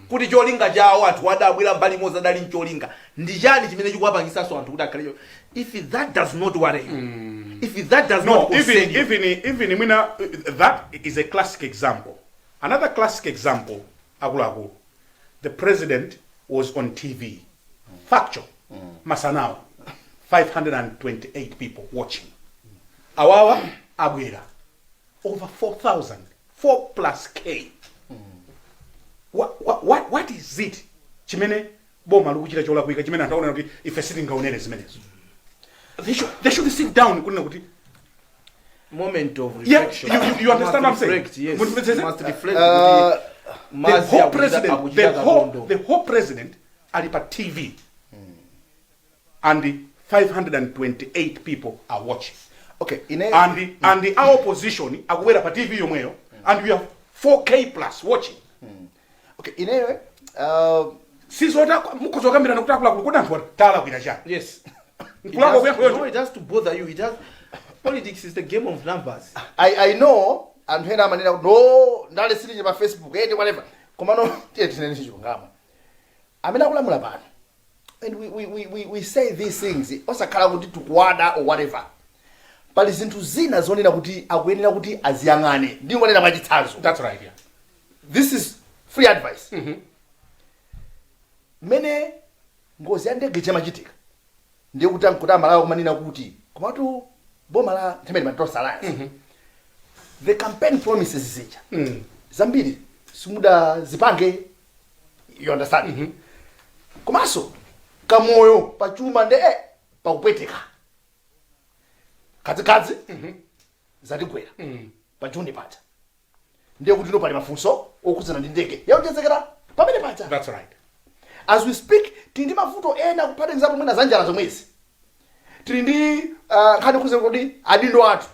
kuti cholinga chawo anthu adabwera mbali imodzi adali ncholinga ndi chani chimene chikuwapangisanso anthu kuti akhale if that does not worry you, if that does No, not concern even you. Even mwina that is a classic example. Another classic example, akuluakulu, the president was on TV, factual, masanawo, 528 people watching. Awawa abwera over 4000, 4 plus k. What is it chimene boma likuchita cholakwika chimene anthu akunena kuti ife sitingaonere zimenezo? They should sit down kunena kuti Moment of Yeah, reflection. you understand what I'm saying? Reflect, yes. Mundimvetsetse? You must reflect kuti The mazi whole president, akuchita kakondo. the whole president ali pa TV and 528 people are watching. Okay, ine And our opposition akubwera pa TV yomweyo and we have 4K plus watching. Okay, ineyo Sizota mukhoza kukambirana kuti akuluakulu, kodi anthu talakwira chani? Yes. It Nkulako has, kuyankhulo. no, it has to bother you. It has politics is the game of numbers. I know anthu ena amanena kuti no, ndale silije pa Facebook ende whatever, komano tiye tinene chilungamo, amene akulamula pano, and we say these things osakhala kuti tikuwada or whatever, pali zinthu zina zonena kuti akuyenera kuti aziyang'ane. Ndingonena mwachitsanzo. That's right, yeah. This is free advice. Mmene ngozi ya ndege chamachitika, ndiye kuti ankuti Amalawi kumanena kuti komatu boma la nthemene Matos Alliance, the campaign promises zija zambiri simudazipange, you understand? Komanso kamoyo pachuma nde pakupweteka kadzikadzi zatigwera pa Juni paja, ndiye kuti no, pali mafunso okhudzana ndi ndege yakuchezekera pamene paja. That's right. As we speak, tili ndi mavuto ena kuphatikizapo mwina za njala zomwezi, tili ndi nkhani yokhudza kuti adindo athu,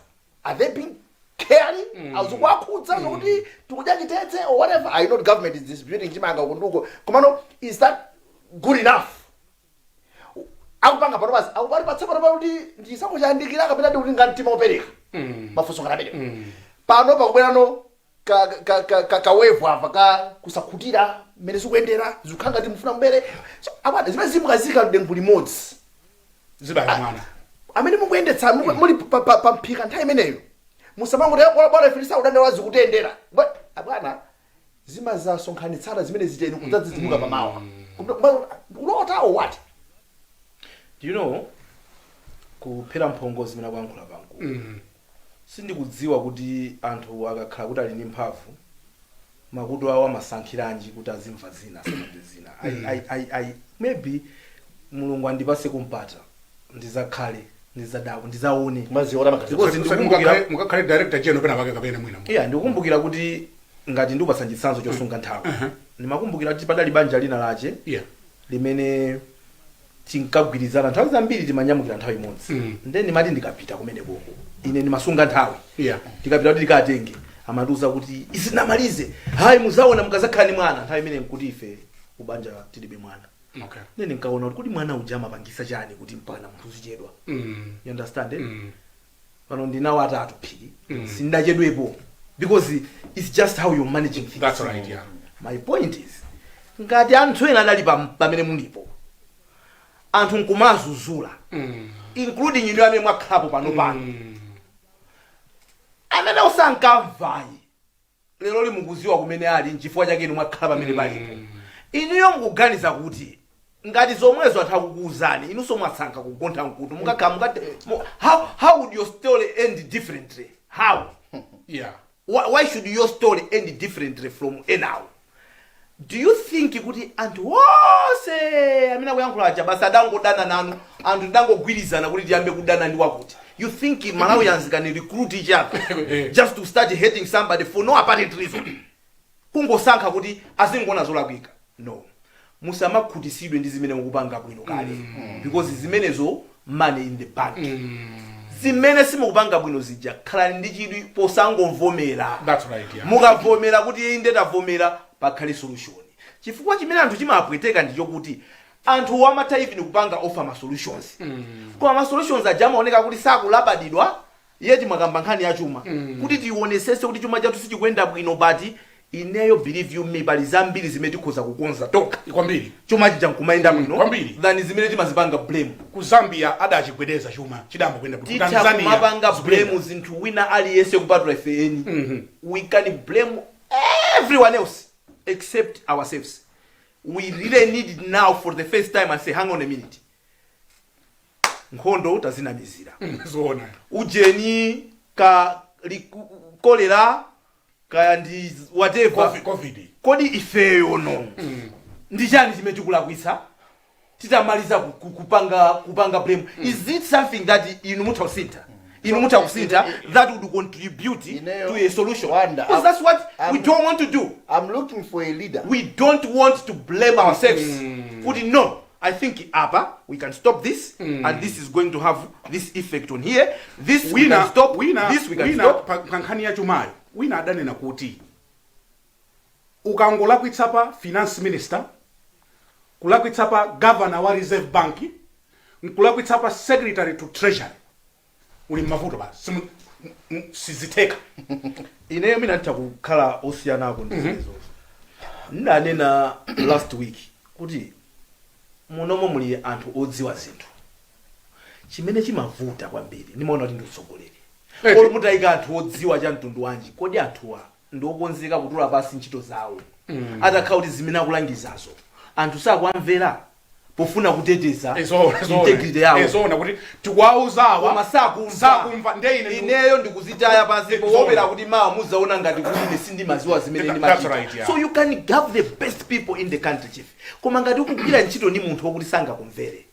are they being caring? Azikuwakhudza zokuti tikudya chitetse or whatever? I know the government is distributing chimanga kunduko, komano is that good enough? Akupanga pano pasi akupatsa pano kuti ndichisankho chayandikira kapena ndi kuti ngati mtima upereka mafunso ngati amene pano pakubwerano ka ka ka ka kawevu apa ka kusakhutira mmene zikuyendera, zikukhala ngati mufuna mbere. So abwana, zimene zimukazika dengu limodzi zibala mwana. Amene mukuyendetsa muli pa mphika nthawi imeneyo, musamangoti, "Bwana, bwana, ife tisakudandaula, zikutiyendera." Abwana, zimazasonkhanitsana zimene zicheni kudzadzidzimuka pamawa ulota or what? Do you know, kuphera mphongo zimene akuyankhula pangu, sindikudziwa kuti anthu akakhala kuti ali ndi mphamvu, makutu awo amasankhiranji kuti azimva zina, asamamve zina. I maybe Mulungu andipase kumpata, ndizakhale, ndizadabwa, ndizaone. Maziona magazi. Because ndikukumbukira Mukakhale director general pena pake kapena mwina. Iya, ndikukumbukira kuti ngati ndikupatsa chitsanzo chosunga nthawi, ndimakumbukira kuti padali banja lina lache limene tinkagwirizana nthawi zambiri, timanyamukira nthawi imodzi. Nde ndimati ndikapita kumenekoko, ine ndimasunga nthawi. Tikapita kuti tikatenge, amatiuza kuti isinamalize, hayi, muzaona mukazakhala ni mwana. Nthawi imene nkuti ife kubanja tilibe mwana. Nde ndinkaona kuti mwana uja amapangisa chani kuti mpaka munthu uzichedwa? You understand, eh? Mm. Pano ndinawo atatu phiri, sindachedwepo because it's just how you're managing things. That's right, yeah. My point is, ngati anthu ena adali pamene mulipo, anthu nkumazuzula, including inu amene mwakhalapo pano pano, amene usankamvayi lero limukuziwa kumene ali, nchifukwa chake inu mwakhala pamene palipo. Inuyo mukuganiza kuti ngati zomwezo anthu akukuwuzani, inunso mwasankha kugontha mkutu, mukakhala mukati how would your story end differently? How? Why should your story end differently from enawo? Do you think kuti anthu onse amene akuyankhula aja basi adangodana nanu, anthu tidangogwirizana kuti tiyambe kudana ndi wakuti? You think Malawians can recruit each other just to start hating somebody for no apparent reason, kungosankha kuti azingona zolakwika? No, musamakhutisidwe ndi zimene mukupanga bwino kale, because zimenezo money in the bank. Zimene simukupanga bwino zija, khalani ndi chidwi posangomvomera. That's right, yeah. Mukavomera kuti inde tavomera, pakhale solution, chifukwa chimene anthu chimapweteka ndi chokuti anthu amatha even kupanga offer ma solutions, koma ma solutions aja amaoneka kuti sakulabadidwa. Yeti mwakamba nkhani ya chuma, kuti tionesese kuti chuma chathu sichikuyenda bwino, but ineyo, believe you me, pali zambiri zimene tikhoza kukonza tokha Kwambiri. chuma chija nkumayenda bwino Kwambiri. than zimene timazipanga blame. Ku Zambia adachigwedeza chuma, chidamba kuyenda bwino. Titha Tanzania kumapanga zikuyenda. blame zinthu wina aliyense kupatula ife eni. We can blame everyone else except ourselves. We really need it now for the first time and say, "Hang on a minute, nkhondo tazinamizira." Zoona. Ujeni ka kolera kaya ndi whatever. COVID. Kodi ifeyo no ndi chani chimene tikulakwitsa? Titamaliza kupanga blame, is it something that inu mutha kusintha, inu mutha kusintha that would contribute Ineyo, to a solution? Wanda, Because that's what we don't want to do. I'm looking for a leader. We don't want to blame ourselves kuti no, I think apa we can stop this and this is going to have this effect on here, this we Wina can stop, wina this we can wina stop. Pa nkhani ya chumayo, wina adanena kuti ukangolakwitsa pa finance minister, kulakwitsa pa governor wa Reserve Bank, nkulakwitsa pa secretary to Treasury, uli mmavuto basi. Sizitheka. Ineyo mina nditha kukhala osiyanako ndi zimenezozo. Ndanena last week kuti munomo muli anthu odziwa zinthu. Chimene chimavuta kwambiri ndimaona kuti ndi utsogoleri. Olo mutayika anthu odziwa cha mtundu wanji, kodi anthuwa ndi okonzeka kutula pasi ntchito zawo atakhala kuti zimene akulangizazo anthu sakuamvera pofuna kuteteza integrity yawo? Zoona, kuti tikuwauzawa Koma sakumva. Sakumva. Ndiye ine Ineyo ndikuzitaya pansi poopera kuti mawa muzaona ngati kuti ine sindimaziwa zimene That's ndimachita. right, yeah. So you can have the best people in the country, chief, koma ngati ukugwira ntchito ndi munthu wokuti sangakumvere,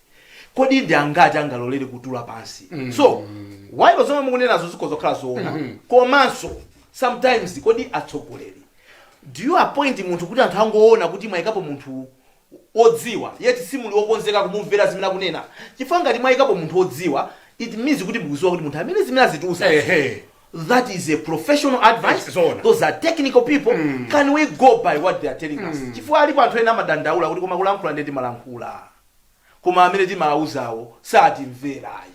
kodi ndi angati angalolere kutula pansi? So while zomwe mukunenazo zikhoza kukhala zoona, komanso sometimes kodi atsogoleri, do you appoint munthu kuti anthu angoona kuti mwayikapo munthu odziwa, yet simuli okonzeka kumumvera zimene akunena? Chifukwa ngati mwayikapo munthu odziwa, it means kuti mukudziwa kuti munthu amene zimene azitiuza, that is a professional advice. Zoona. Those are technical people. Can we go by what they are telling us? Chifukwa alipo anthu ena amadandaula kuti koma kulankhula ndiye timalankhula, koma amene timawauzawo satimverayi.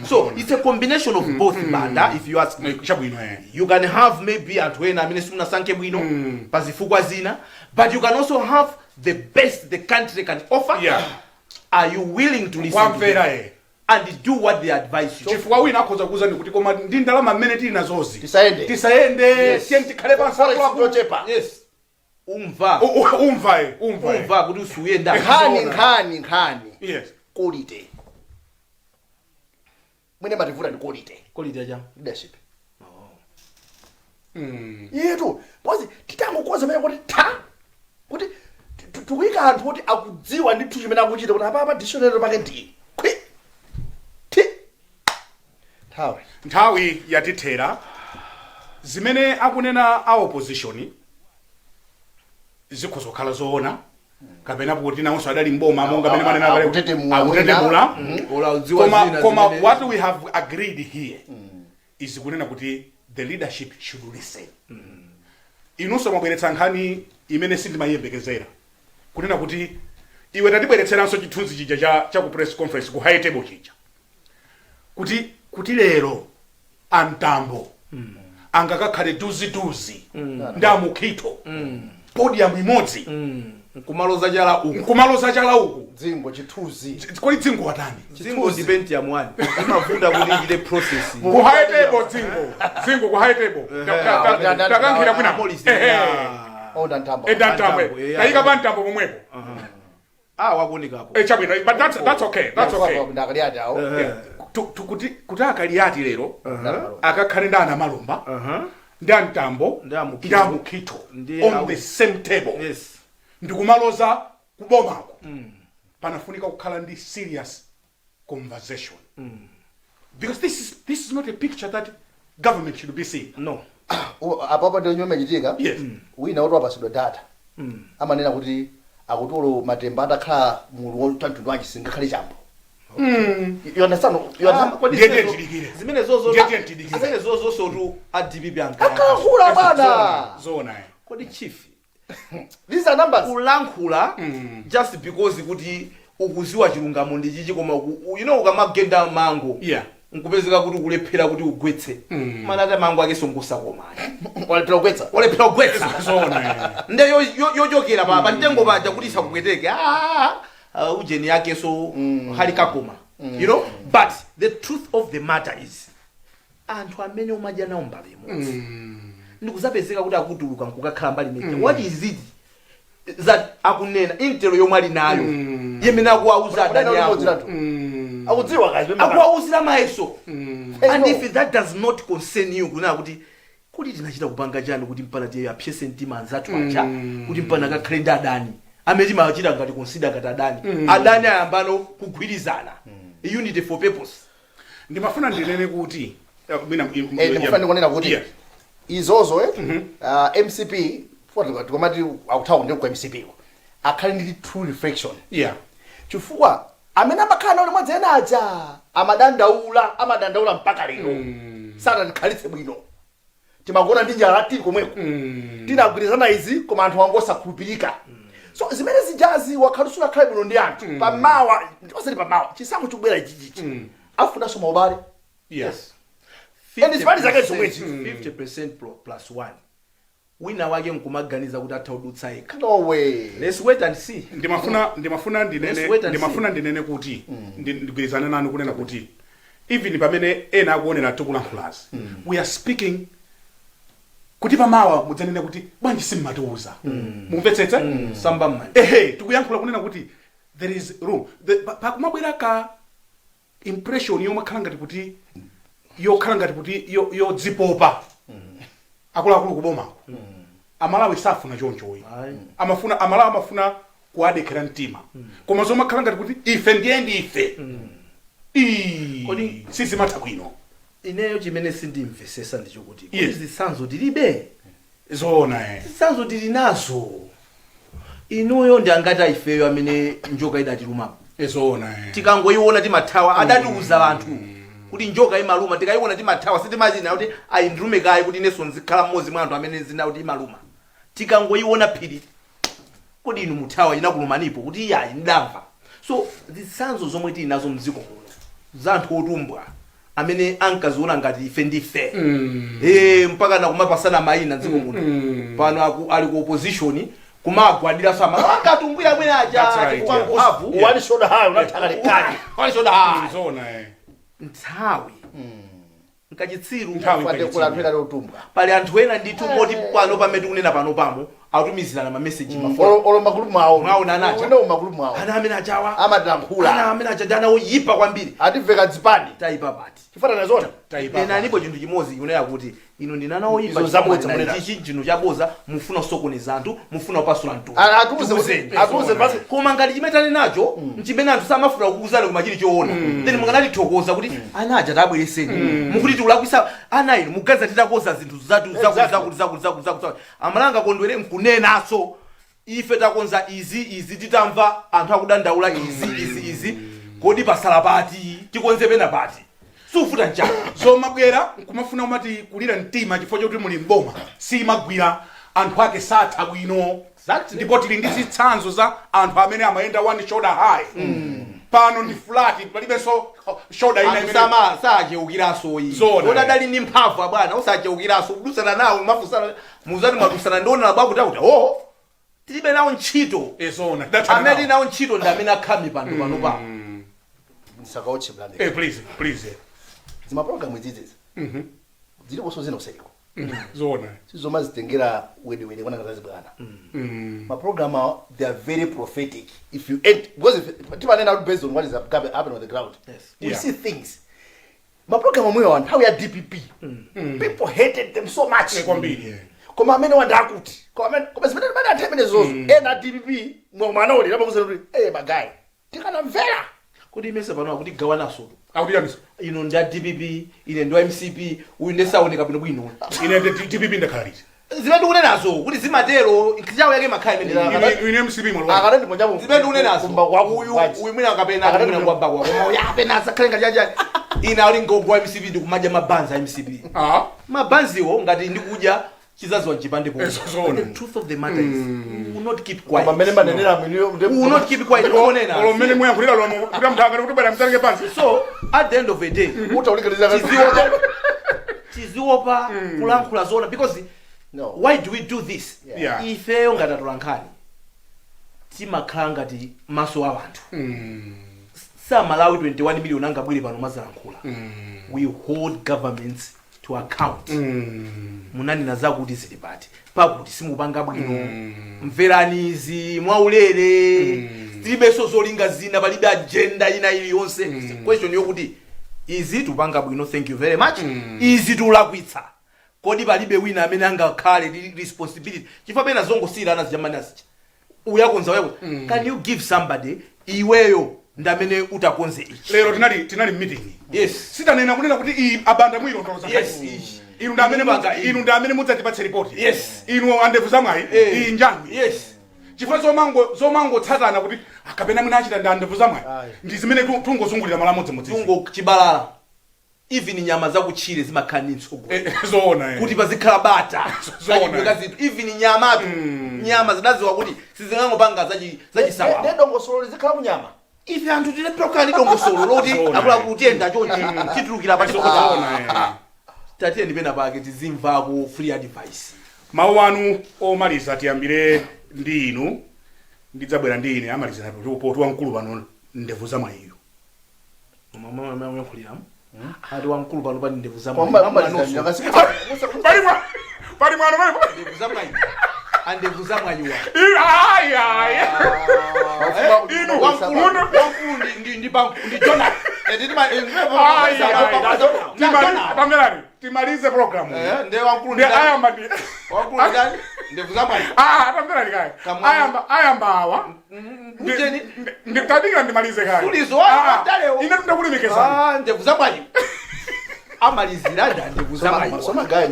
So it's a combination of both, Banda, if you ask me. Chabwino. You can have maybe anthu ena amene simunasankhe bwino pa zifukwa zina, but you can also have the best the country can offer. Are you willing to listen to Kwamvera. them and do what they advise you? Chifukwa wina akhoza kuwuzani kuti koma ndi ndalama mmene tili nazozi, Tisayende. tisayende. Tiye tikhale pansi. Forex akuluakulu. tochepa. Yes, umva. Umva, umva. Umva kuti usuyenda. Nkhani, nkhani, nkhani. Quality mwene mativuta ndi quality. Quality acha Leadership yetu, because titangokonza pamene kuti ta kuti tikuyika anthu kuti akudziwa ndithu chimene akuchita, kuti apapa dictionary pake ndi kwi ti nthawi. Nthawi yatithera. Zimene akunena a opposition zikhoza kukhala zoona, kapena kuti nawonso adali mboma monga mene manena kale. Akutetemula. Akutetemula. Ola udziwa Koma zina koma what we have agreed here is kunena kuti the leadership should listen. Inunso mwabweretsa nkhani imene sindimayiyembekezera, kunena kuti iwe tatibweretseranso chithunzi chija cha ku press conference, ku high table chija, kuti lero a Mtambo angakakhale duziduzi ndi a Mukhito podium imodzi, nkumaloza chala uku. Nkumaloza chala uku. Dzingo chithunzi. Kodi Dzingo watani? Dzingo ndi Pentium 1, imavuta kuti ichite process. Ku high table, Dzingo, Dzingo ku high table. Takankhira kwina. Polisi. Onda Mtambo. Eda Mtambo. Mtambo, yeah. Tayika pa Mtambo pomwepo. Ah, wakuonekapo. Chabwino, but that's okay, that's okay. Ndakaliati awo. Yeah. Kuti Akaliati lero akakhale ndi ana Malomba ndi aMtambo Ndi aMukhito. ndi aMukhito Ndi on the same table ndikumaloza kubomako, panafunika kukhala ndi serious conversation, because this is not a picture that government should be seeing. No. Apapo ndio chimene chitika. Wina woti wapasidwa data amanena kuti akutolo matemba atakhala mulu wa mtundu wanji singakhale chambo. You understand? You understand? Kodi Ndiye zimenezo- ndiye zimenezozo Ndiye tidikire. zimenezozo sotu a DPP ankayankha. Akalankhula bwana. Zona, eh. Kodi chief, These are numbers. Kulankhula just because kuti ukuziwa chilungamo ndi chichi, koma ukamagenda mango nkupezeka kuti ukulephera kuti ugwetse, manata mango ake songosakomani. Walephera kugwetsa. Walephera kugwetsa. Zona, eh. Nde yochokera pa mtengo paja kuti isakupweteke, ujeni yake so hali kakoma. But the truth of the matter is, anthu amene umadya nawo mbali imodzi ndikuzapezeka kuti akutuluka nkukakhala mbali imene, what is it that akunena, intel yomwe ali nayo yemene akuwauza adani ako? Akudziwa kazi. Akuwauzira mayeso. And know. if that does not concern you, kunena kuti tinachita kupanga chani kuti mpana tiye apyese mtima anzathu aja, kuti mpana akakhale ndi adani amene timachita ngati consider ngati adani, adani ayambano kugwirizana, unity for purpose. Ndimafuna ndinene kuti Eh, ndimafuna ndikunena kuti izozo, MCP tikomati akuthawa ndi ku MCP ko, akhale ndi true reflection, chifukwa amene amakhala nawo limodzi ena aja amadandaula, amadandaula mpaka lero, sanatikhalitse bwino, timagona ndi njala tili komweko, tinagwirizana izi koma anthu wangosakhulupirika. So zimene zijazi wakhala sunakhale bwino ndi anthu, pamawa, osati pamawa, chisankho chikubwera ichichichi, afunanso maubale. And zipani zake zomwezi. 50% plus 1, wina wake nkumaganiza kuti atha kudutsa yekha. No way. Let's wait and see. Ndimafuna Let's ndinene wait and ndimafuna ndinene kuti ndigwirizane nanu kunena kuti even pamene ena akuonera tikulankhulazi, we are speaking kuti pamawa mudzanene kuti bwanji simmatiuza, mumvetsetse? Samba mmanja. Ehe, tikuyankhula kunena kuti there is room. Pakumabwera ka impression yomakhala ngati kuti yokhala ngati kuti yodzipopa akuluakulu kubomako. Amalawi safuna chonchoyi. Ayi. Amafuna, Amalawi amafuna kuwadekhera mtima, koma zomakhala ngati kuti ife ndiye ndife. Kodi- Sizimatha bwino. Ineyo chimene sindimvesesa ndichokuti Yes. kuti zitsanzo tilibe? Zoona, eh. Zitsanzo tili nazo. Inuyo ndi angati aifeyo amene njoka idatilumapo? Zoona, eh. Tikangoiona timathawa. Adatiuza anthu kuti njoka imaluma, tikayiona timathawa, sitimazina kuti ayindilume kayi kuti inenso nzikhala mmodzi mwa anthu amene zina kuti imaluma. Tikangoiona phiri, kodi inu muthawa? Inakulumanipo kuti iyayi, ndamva. So zitsanzo zomwe tili nazo mdziko muno za anthu otumbwa amene ankaziona ngati ife ndife, mpaka nakumapasana mayina dziko muno, pano ali ku opposition kumagwadiranso ama akatumbwira amene aja. That's right, chifukwa yeah. mphamvu. One shoulder high unataka lekale. One shoulder high. Zoona, eh. Nthawi nkachitsiru. Nthawi. Kula anthu ena otumbwa. Pali anthu ena ndithu moti pano pamene tikunena pano pamo akutumizirana mameseji mafoni. Olo magulupu mwawo. Mwaona anacha. Ino magulupu mwawo. Ana amene achawa, ana Amatilankhula. amene acha ndi ana oyipa kwambiri. Ativeka dzipani. Tayipa pati? Chifanana zona. Tayipa. Nenanipo chinthu chimodzi chikunena kuti inu ndinana oyipa. Izo zabodza munena. Chichi chinthu chaboza, mufuna kusokoneza anthu, mufuna kupasula mtundu. Atuze. Tiuzeni. Atuze basi. Koma ngati chimene tali nacho nchimene anthu samafuna kukuuzani koma chili choona, then mukanatithokoza kuti ana aja tabwereseni, mukuti tiulakwisa ana inu mugaza titakoza zinthu zatu zakuti zakuti zakuti zakuti zakuti zakuti. Amalanga kondwere nkunenaso ife takonza izi izi, titamva anthu akudandaula izi izi izi. Kodi pasala pati? Tikonze pena pati? Sufuta nchani? Zomabwera nkumafuna umati kulira mtima chifukwa chokuti muli mboma, simagwira. Anthu ake satha bwino. Ndipo tili ndi zitsanzo za anthu amene amayenda one shoulder high, pano ndi flat, palibenso shoulder ina Anthu imene sama sachewukiranso iyi. Zona. Oti adali ndi mphamvu abwana osachewukiranso kudusana nawo, mafusana muzati mwadusana ndiona bwakuti akuti oh, tilibe nawo ntchito. Eh, zona. Amene tili nawo ntchito ndi amene akhala mipando pano pa Ndisakaotche blande. Eh, please, please. Zima program izizi ziliponso zina useriko. Zona. Sizoma zitengera wediwedi kwana kazazi bwana. Ma program awa, they are very prophetic if you end, because if timanena out based on what is happening on the ground, we see things. Ma program omwewa nthawi ya DPP, people hated them so much. Eh, kwambiri, eh. Koma amene wanda akuti koma amene, koma zimene timene anthu amene zozo ena DPP mwanoli amakuza kuti eh, magayi tikanamvera. Kuti imese pano akuti gawanaso. Akuti chaniso? Ino ndi a DPP, ine ndi wa MCP, uyu ndisaoneka bwinobwino. Ine ndi DPP ndakhala liti? Zimene ndikunenazo kuti zimatero, nthawi yake makhala imene. Ine MCP mwalowa. Akatandi ponjapo. Zimene ndikunenazo. Kumba kwa Uyu, uyu mwina kapena Akatandi mwina kwabakwa, koma uyu apena asakhale ngati chacha. Ina ali ngogwa MCP, ndikumadya mabanzi a MCP. Mabanziwo ngati ndikudya chizaziwa chipande po. Ezo zoona. But the truth of the matter is, we will not keep quiet. Koma mmene manenera mwiniyo. We will not keep quiet. Onena. Olo mmene muyankhulira lomo kuti mthangani kuti bwera mtalike pansi. So at the end of the day, Utaulikaliza. tiziopa kulankhula zoona because No. why do we do this? Yeah. Ifeyo ngati atolankhani timakhala ngati maso a anthu. Samalawi 21 million angabwere pano mazalankhula. We hold governments to account. Munanena zakuti zili pati pakuti simupanga bwino. Mverani izi mwaulere. Tilibenso zolinga zina, palibe agenda ina iliyonse. Question yokuti izi tupanga bwino, thank you very much, izi tulakwitsa, kodi palibe wina amene angakhale ndi responsibility? Chifukwa pena zongosiyirana zijamani azicha, uyakonza, uyakonza. Can you give somebody, iweyo ndamene utakonze ichi? Lero tinali meeting. Sitanena kunena kuti iyi abanda mwilondoloza. Yes, ichi. Inu ndi amene Mupanga iyi. Inu ndi amene mudzatipatse ripoti. Inu andevu zamwayi. Iyi njanu. Chifukwa zomangotsatana kuti akapena mwina achita ndi andevu zamwayi, ndi zimene tungozungulira malo amodzimodzi. Tungo chibalala. Even nyama zakutchire zimakhala ndi mtsogolo. Zoona. Kuti pazikhala bata. Zoona. Kachidwe kazinthu, even nyamatu, nyama zidadziwa kuti sizingangopanga zachisawawa. Ne dongosolo lizikhala kunyama. Ife anthu tilephera kukhala ndi dongosolo loti Zoona. akuluakulu tiyenda chonchi, titulukira pa. Zoona. Tatiyeni pena pake tizimvako free advice. Mawu anu omaliza, tiyambire ndi inu, ndidzabwera ndi ine amalizira poti wamkulu pano ndevu zamwayiyo. Mwayankhuliramu ati wamkulu pano pani ndevu Kwamba zamwayi. Pali mwano pali. Ndevu zamwayi, andevu zamwayiwa. Ayi, ayi. Inu, wamkulu muno. Wamkulu ndi Jonah. Ayi, ayi. Pamverani, timalize program. Nde wamkulu ndi ndi ndani? Ayamba ndi Wamkulu ndi ndani? Ndevu zamwayi. Ah, tamverani kaya. Kamwana. Ayamba awa. Ujeni. Ndikadikira ndimalize kaya. Sulizo, Ah, ah. ndalewo. Ine ndakulemekezani. Ah, ndevu zamwayi amalizira nda ndevu zamwayi. Soma gayi.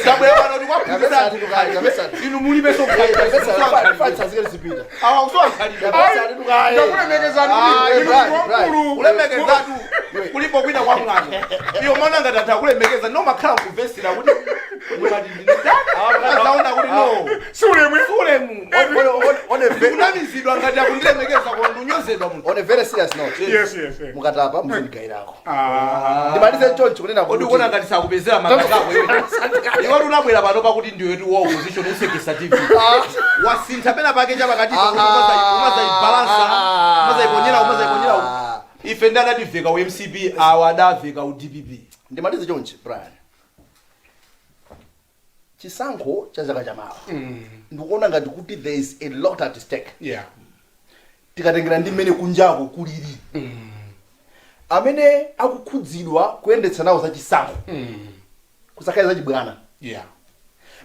Tabwera pano tikwaphunzitsa. Inu mulibe Zipita. Awa kusowa khalidwe. Ndakulemekezani. Ah, Inu right, wamkulu. Kulemekezatu kulipo kwina kwa mwano. Iyo maona ngati anthu akulemekeza, no, makhala nkuvesera kuti azaona kuti no. Siulemwe. Ulemu kunamizidwa ngati akundilemekeza koma ndiunyozedwa munthu. On a very serious note, Yes. mukatapa muzindigayirako. Ah. Ndimalize chonchi kunena Kodi ukuona ngati sakupezera makakako iwe? Iwe unabwera pano pakuti ndiwe wa opposition, usekesa TV, wasintha pena pake chapakati, umazayibalansa, umazaiponyera, umazaiponyera. Ife ndi adativeka u MCP, awa adaveka u DPP. Ndimalize chonchi, Brian. Chisankho cha chaka chamawa, ndikuona ngati kuti there is a lot at stake. Tikatengera ndi mmene kunjako kulili, amene akukhudzidwa kuyendetsa nawo za chisankho, kusakhale za chibwana,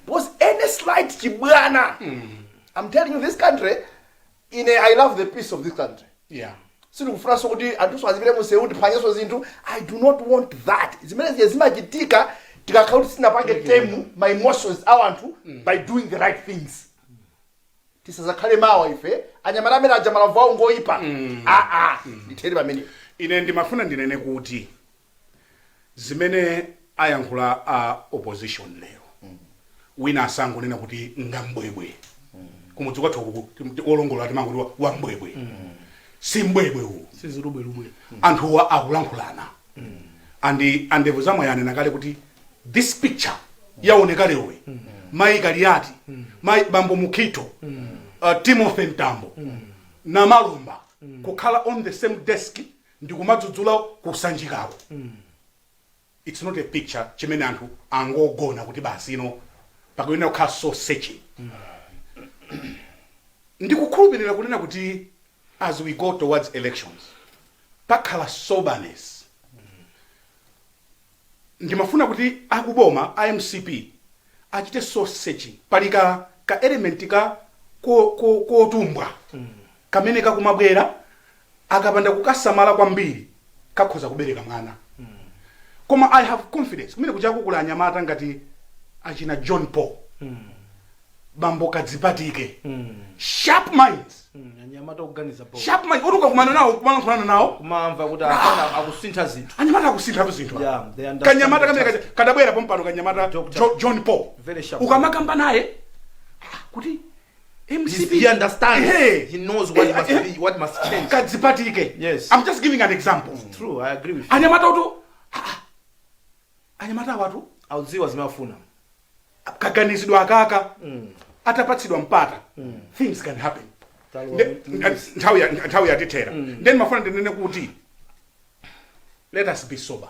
because any slight chibwana, I'm telling you, this country, ine I love the peace of this country. Sindikufunanso kuti anthuso azipite munsewu, tiphanyenso zinthu. I do not want that. Zimene ziye zimachitika tikakhala kuti sinapange tame my emotions a anthu by doing the right things. Tisazakhale mawa ife anyamata amene aja malavu awo ngoyipa. Aa, ndithere pamenepo. Ine ndimafuna ndinene kuti zimene ayankhula a opposition lero, wina asangonena kuti ngambwebwe. Kumudzi kwathu uku olongola timanguti wambwebwe. Si mbwebwe uwu. Sizilubwelubwe. Anthuwa akulankhulana. Andi andevu zamwe anena kale kuti this picture yaoneka lerowe, mayi Kaliati, mayi bambo Mukhito, Timothy Mtambo na Malumba kukhala on the same desk ndikumadzudzula kusanjikako, it's not a picture chimene anthu angogona kuti basi ino pakuyenera kukhala so searching. Ndikukhulupirira kunena kuti as we go towards elections pakhala soberness. Ndimafuna kuti akuboma a MCP achite soul searching. Pali ka element ka kotumbwa kamene kakumabwera, akapanda kukasamala kwambiri kakhoza kubereka mwana. Koma I have confidence kumene kuchako kuli anyamata ngati Achina John Paul, bambo Kadzipatike, sharp minds. Anyamata okuganiza bo. Sharp mind oti ukakumana nawo, kumalankhulana nawo, kumamva kuti afana akusintha zinthu. Anyamata akusinthatu zinthu. Yeah, they understand. Kanyamata kamene kadabwera pompano, kanyamata. Doctor. John Paul. Very sharp. Ukamakamba naye, kuti MCP. He understands. Hey. He knows what must Eh. be, what must change. Kadzipatike. Yes. I'm just giving an example. True, I agree with you. Anyamata utu, anyamata watu Audziwa zimafuna. Kaganizidwa akaka, atapatsidwa mpata, things can happen. Talowa Nthawi yatithera. Then mafuna ndinene kuti let us be sober.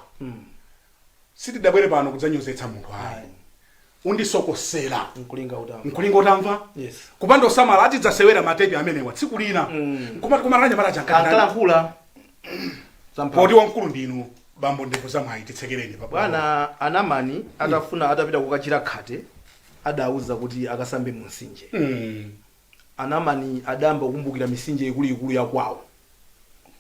Sitidabwere pano kudzanyozetsa munthu ayi. Undisokosera Nkulinga utamva. Nkulinga utamva. Yes. Kupanda osamala atidzasewera matepi amenewa tsiku lina, nkumati kumaranya mara chankana. Ankalankhula. Poti wamkulu ndinu bambo Ndevu Zamwayi, titsekereni pa Bwana, anamani atafuna atapita kukachira khate, adauza kuti akasambe mu mtsinje. Anamani adamba kukumbukira mitsinje ikuluikulu ya kwawo.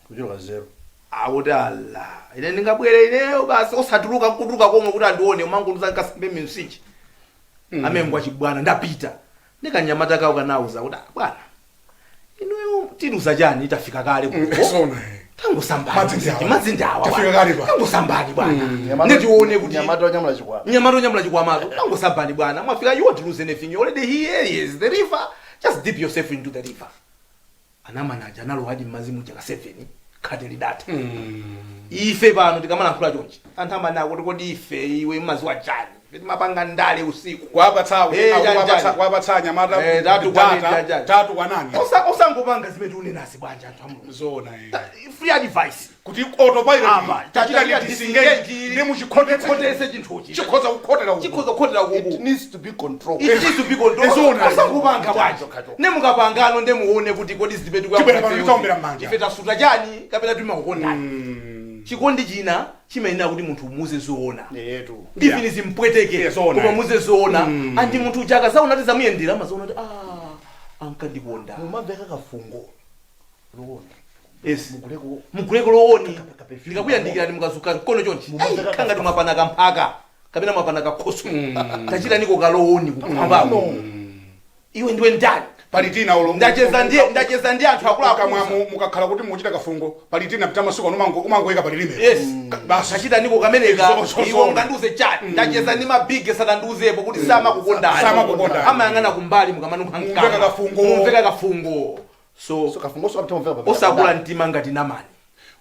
Kuchoka zero. Akuti ala, ine ndingabwere ineyo basi osatuluka, nkutuluka komwe kuti andione, umangunduza nkasambe mu mtsinje. Amengwa chibwana, ndapita ndikanyamata kawo kanauza kuti, "Ah, bwana, inuyo tiluza chani? Itafika kale kuko." Sona eh. Tangosambani. Madzi ndi awa. Madzi ndi awa. Tafika Bwana. kale pa. Tangosambani bwana, nditione kuti Nyamata wanyamula chikwama. Nyamata onyamula chikwamazo, tangosambani bwana, mwafika. You won't lose anything, you already here. Is the river, just dip yourself into the river. Anamanaja analowa m'madzi muja ka 7, khate lidata. Ife pano tikamalankhula chonchi, anthu amana kuti, "Kodi ife iwe maziwa chani? Ife timapanga ndale usiku." Kuwapatsa Eh, chani, chani. Kuwapatsa anyamata Eh, tatu data, kwanani, chani. Tatu kwanani. Osangopanga zimene tikunenasi bwanji, anthu amulungu? Zona eh. Free advice. Kuti autopilot Apa, tachita tachita disengage. Disengage. Ndi muchikhotetse. Khotese chinthuchi. Chikhoza kukhotera uku. Chikhoza kukhotera It kuku. needs to be controlled. It needs to be controlled. Zona. Osangopanga bwanji, ne mukapangano nde muone kuti kodi zimene Tibwera pano titaombera m'manja. Ife tasuta chani kapena timakukondani? Chikondi china chimayenera kuti munthu umuze zoona. Yetu. Even zimpweteke, Yeah, zoona. koma muze zoona. Andi munthu uja akazaona kuti zamuyendera, amazaona kuti, ah, ankandikonda. Mumamveka kafungo lowona. Yes. Muguleko. Muguleko lowoni likakuyandikirani, mukazuka mkono chonchi, Mumamveka. khangati mwapana kamphaka kapena mwapana kakhoso, tachita niko kalowoni kuphambako. Iwe ndiwe ndani? Pali tina ulo. Ndacheza ndi anthu Kamwa akuluakulu. Mukakhala kuti muchita kafungo, pali tina mtamasuka umangoyika pali limero. Yes. Basi. Tachita niko kameneka. Zo. Iwe ungandiuze chani? Ndacheza ndi mabige, sanandiuzepo kuti samakukondani. Samakukondani. Amayang'ana kumbali mukamanunkha. Mumveka kafungo. Mumveka kafungo, so So kafungo so kapita mumveka. Osakula mtima ngati Namani.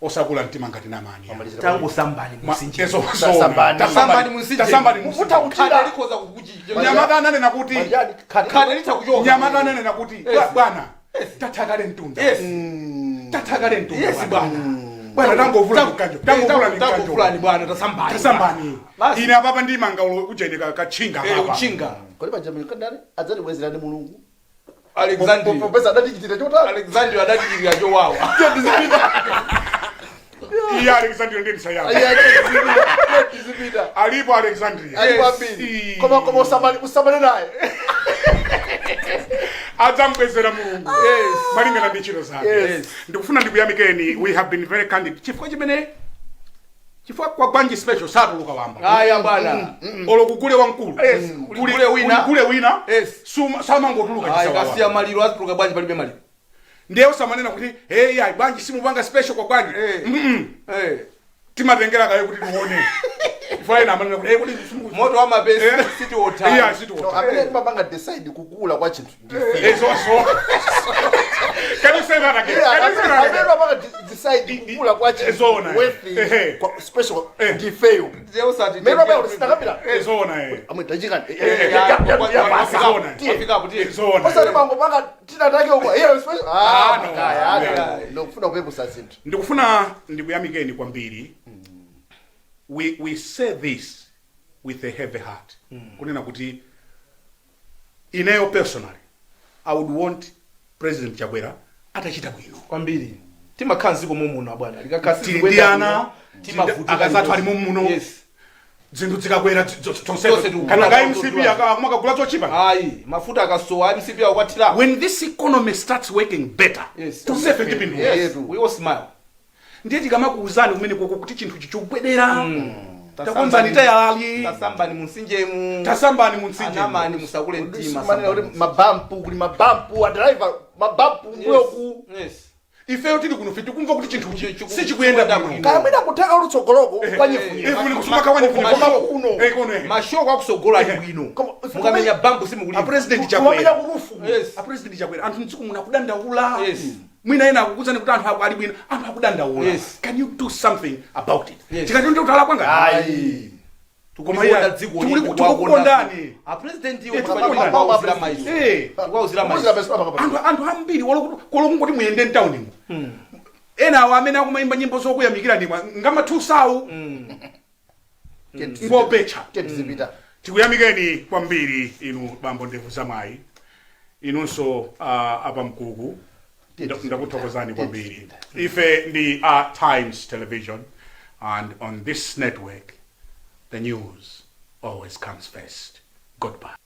Osakula mtima ngati Namani. Tangosambani mumtsinje. Tasambani. Tasambani mumtsinje. Tasambani. Mufuta Khate kuchira. likhoza kukuchicha. Nyamata ananena kuti Manjani khate. Khate litha kuchoka. Nyamata ananena kuti, Yes. Bwana, tathakale mtunda." Yes. Tathakale mtunda. Yes, bwana. Bwana, tangovula mkanjo, tangovula mkanjo. Tangovulani bwana, tasambani. Tasambani. Basi. Ine apapa ndimanga ulo ujeni kachinga apapa. Uchinga. Kodi pajamani kandani adzatibwezerani Mulungu? Alexandria. Popeza adatichitira chotani? Alexandria adatichitira chowawa. Iye Alexandria ndi sayana. Tizipita. Alipo Alexandria. Ali Yes. kwambiri. Koma usambane naye. Adzambwezera Mulungu Yes. malingana ndi ntchito zake. Yes. Ndikufuna ndikuyamikeni. We have been very candid, chifukwa chimene chifukwa kwa Gwanji Special satuluka wamba. Aya bwana. Olo kugule wamkulu. Yes. Kugule wina. Kugule wina. Yes. Samangotuluka Ayi, chisawawa. kasiya maliro, azituluka bwanji? Palibe maliro. Ndiye usamanena kuti, "Hey, ayi bwanji simupanga special kwa Gwanji?" Eh. Eh. Timatengera kaye kuti tione, chifukwa ena amanena kuti, "Hey, kuti Moto wa mapesi Eh. sitiwotha. Iya. No, Sitiwotha. amene timapanga decide kukula kwa chinthu ndife. Eh, so can you say that again? Can you say that Amene again? timapanga decide kukula kwa chinthu Zona, eh. worth Ehe. special Eh. ndifeyo. Ndiye usati. Mene pamene sitakambira. Eh, zona eh. Amwe tachikani. Zona. Wafikapo, tiye. Zona. Osati mangopanga tinatake uko. Iyo special. Ah, Ah, no. makaya. Yeah. Ndikufuna kupepusa zinthu. Ndikufuna ndikuyamikeni kwambiri. We say this with a heavy heart, kunena kuti ineyo personally I would want President Chakwera atachita bwino. Kwambiri. Timakhala mdziko muno abwana, likakhala Tili ndi ana, akazathu ali muno. Yes. Zinthu zikakwera Tonse tonsefe tikugula kana ka tonse. MCP akamakagula zochipa. Ayi, mafuta akasowa, MCP akwathira. When this economy starts working better, Yes. tonsefe tipindula. Yes, we all smile. Ndiye tikamakuuzani kumene koko kuti chinthu chichogwedera. Takonzani tayalali. Tasambani munsinjemu. Tasambani munsinje. Anamani, musakule mtima. Manena kuti mabampu, kuli mabampu, adraiva mabampu mbuyoku. Ifeyo tili kuno, fe tikumva kuti chinthu sichikuyenda chikuyenda bwino. bwino. Kaya mwina kutheka utsogoloko kwanyefunye. Eh, kuli kusumaka wanyefunye. Koma kuno. Eh, kuno, eh. Mashoko akusogola ali bwino. Mukamenya bampu simukulimba. A President Kumamenya Chakwera. kurufu. Yes. A President Chakwera, anthu mdziko muno akudandaula. Mwina ena akukuuzani kuti anthu ali bwino, anthu akudandaula. Can you do something about it? Yes. Chikati ndi utala kwanga. Ayi. Koma iya, dziko. Tikukondani. A President. Eh, tikukondani. Tikuwauzira maiso. Tikuwauzira maiso. Anthu ambiri kolokungoti muyende mtaunimo, ena awo amene akumayimba nyimbo zokuyamikira ndimwa ngamathusawu ngopecha. Tizipita. Tikuyamikeni kwambiri inu bambo Ndevu Zamwayi, inunso apa Mkuku. Ndakuthokozani kwambiri. Ife ndi Times Television, and on this network the news always comes first. Goodbye.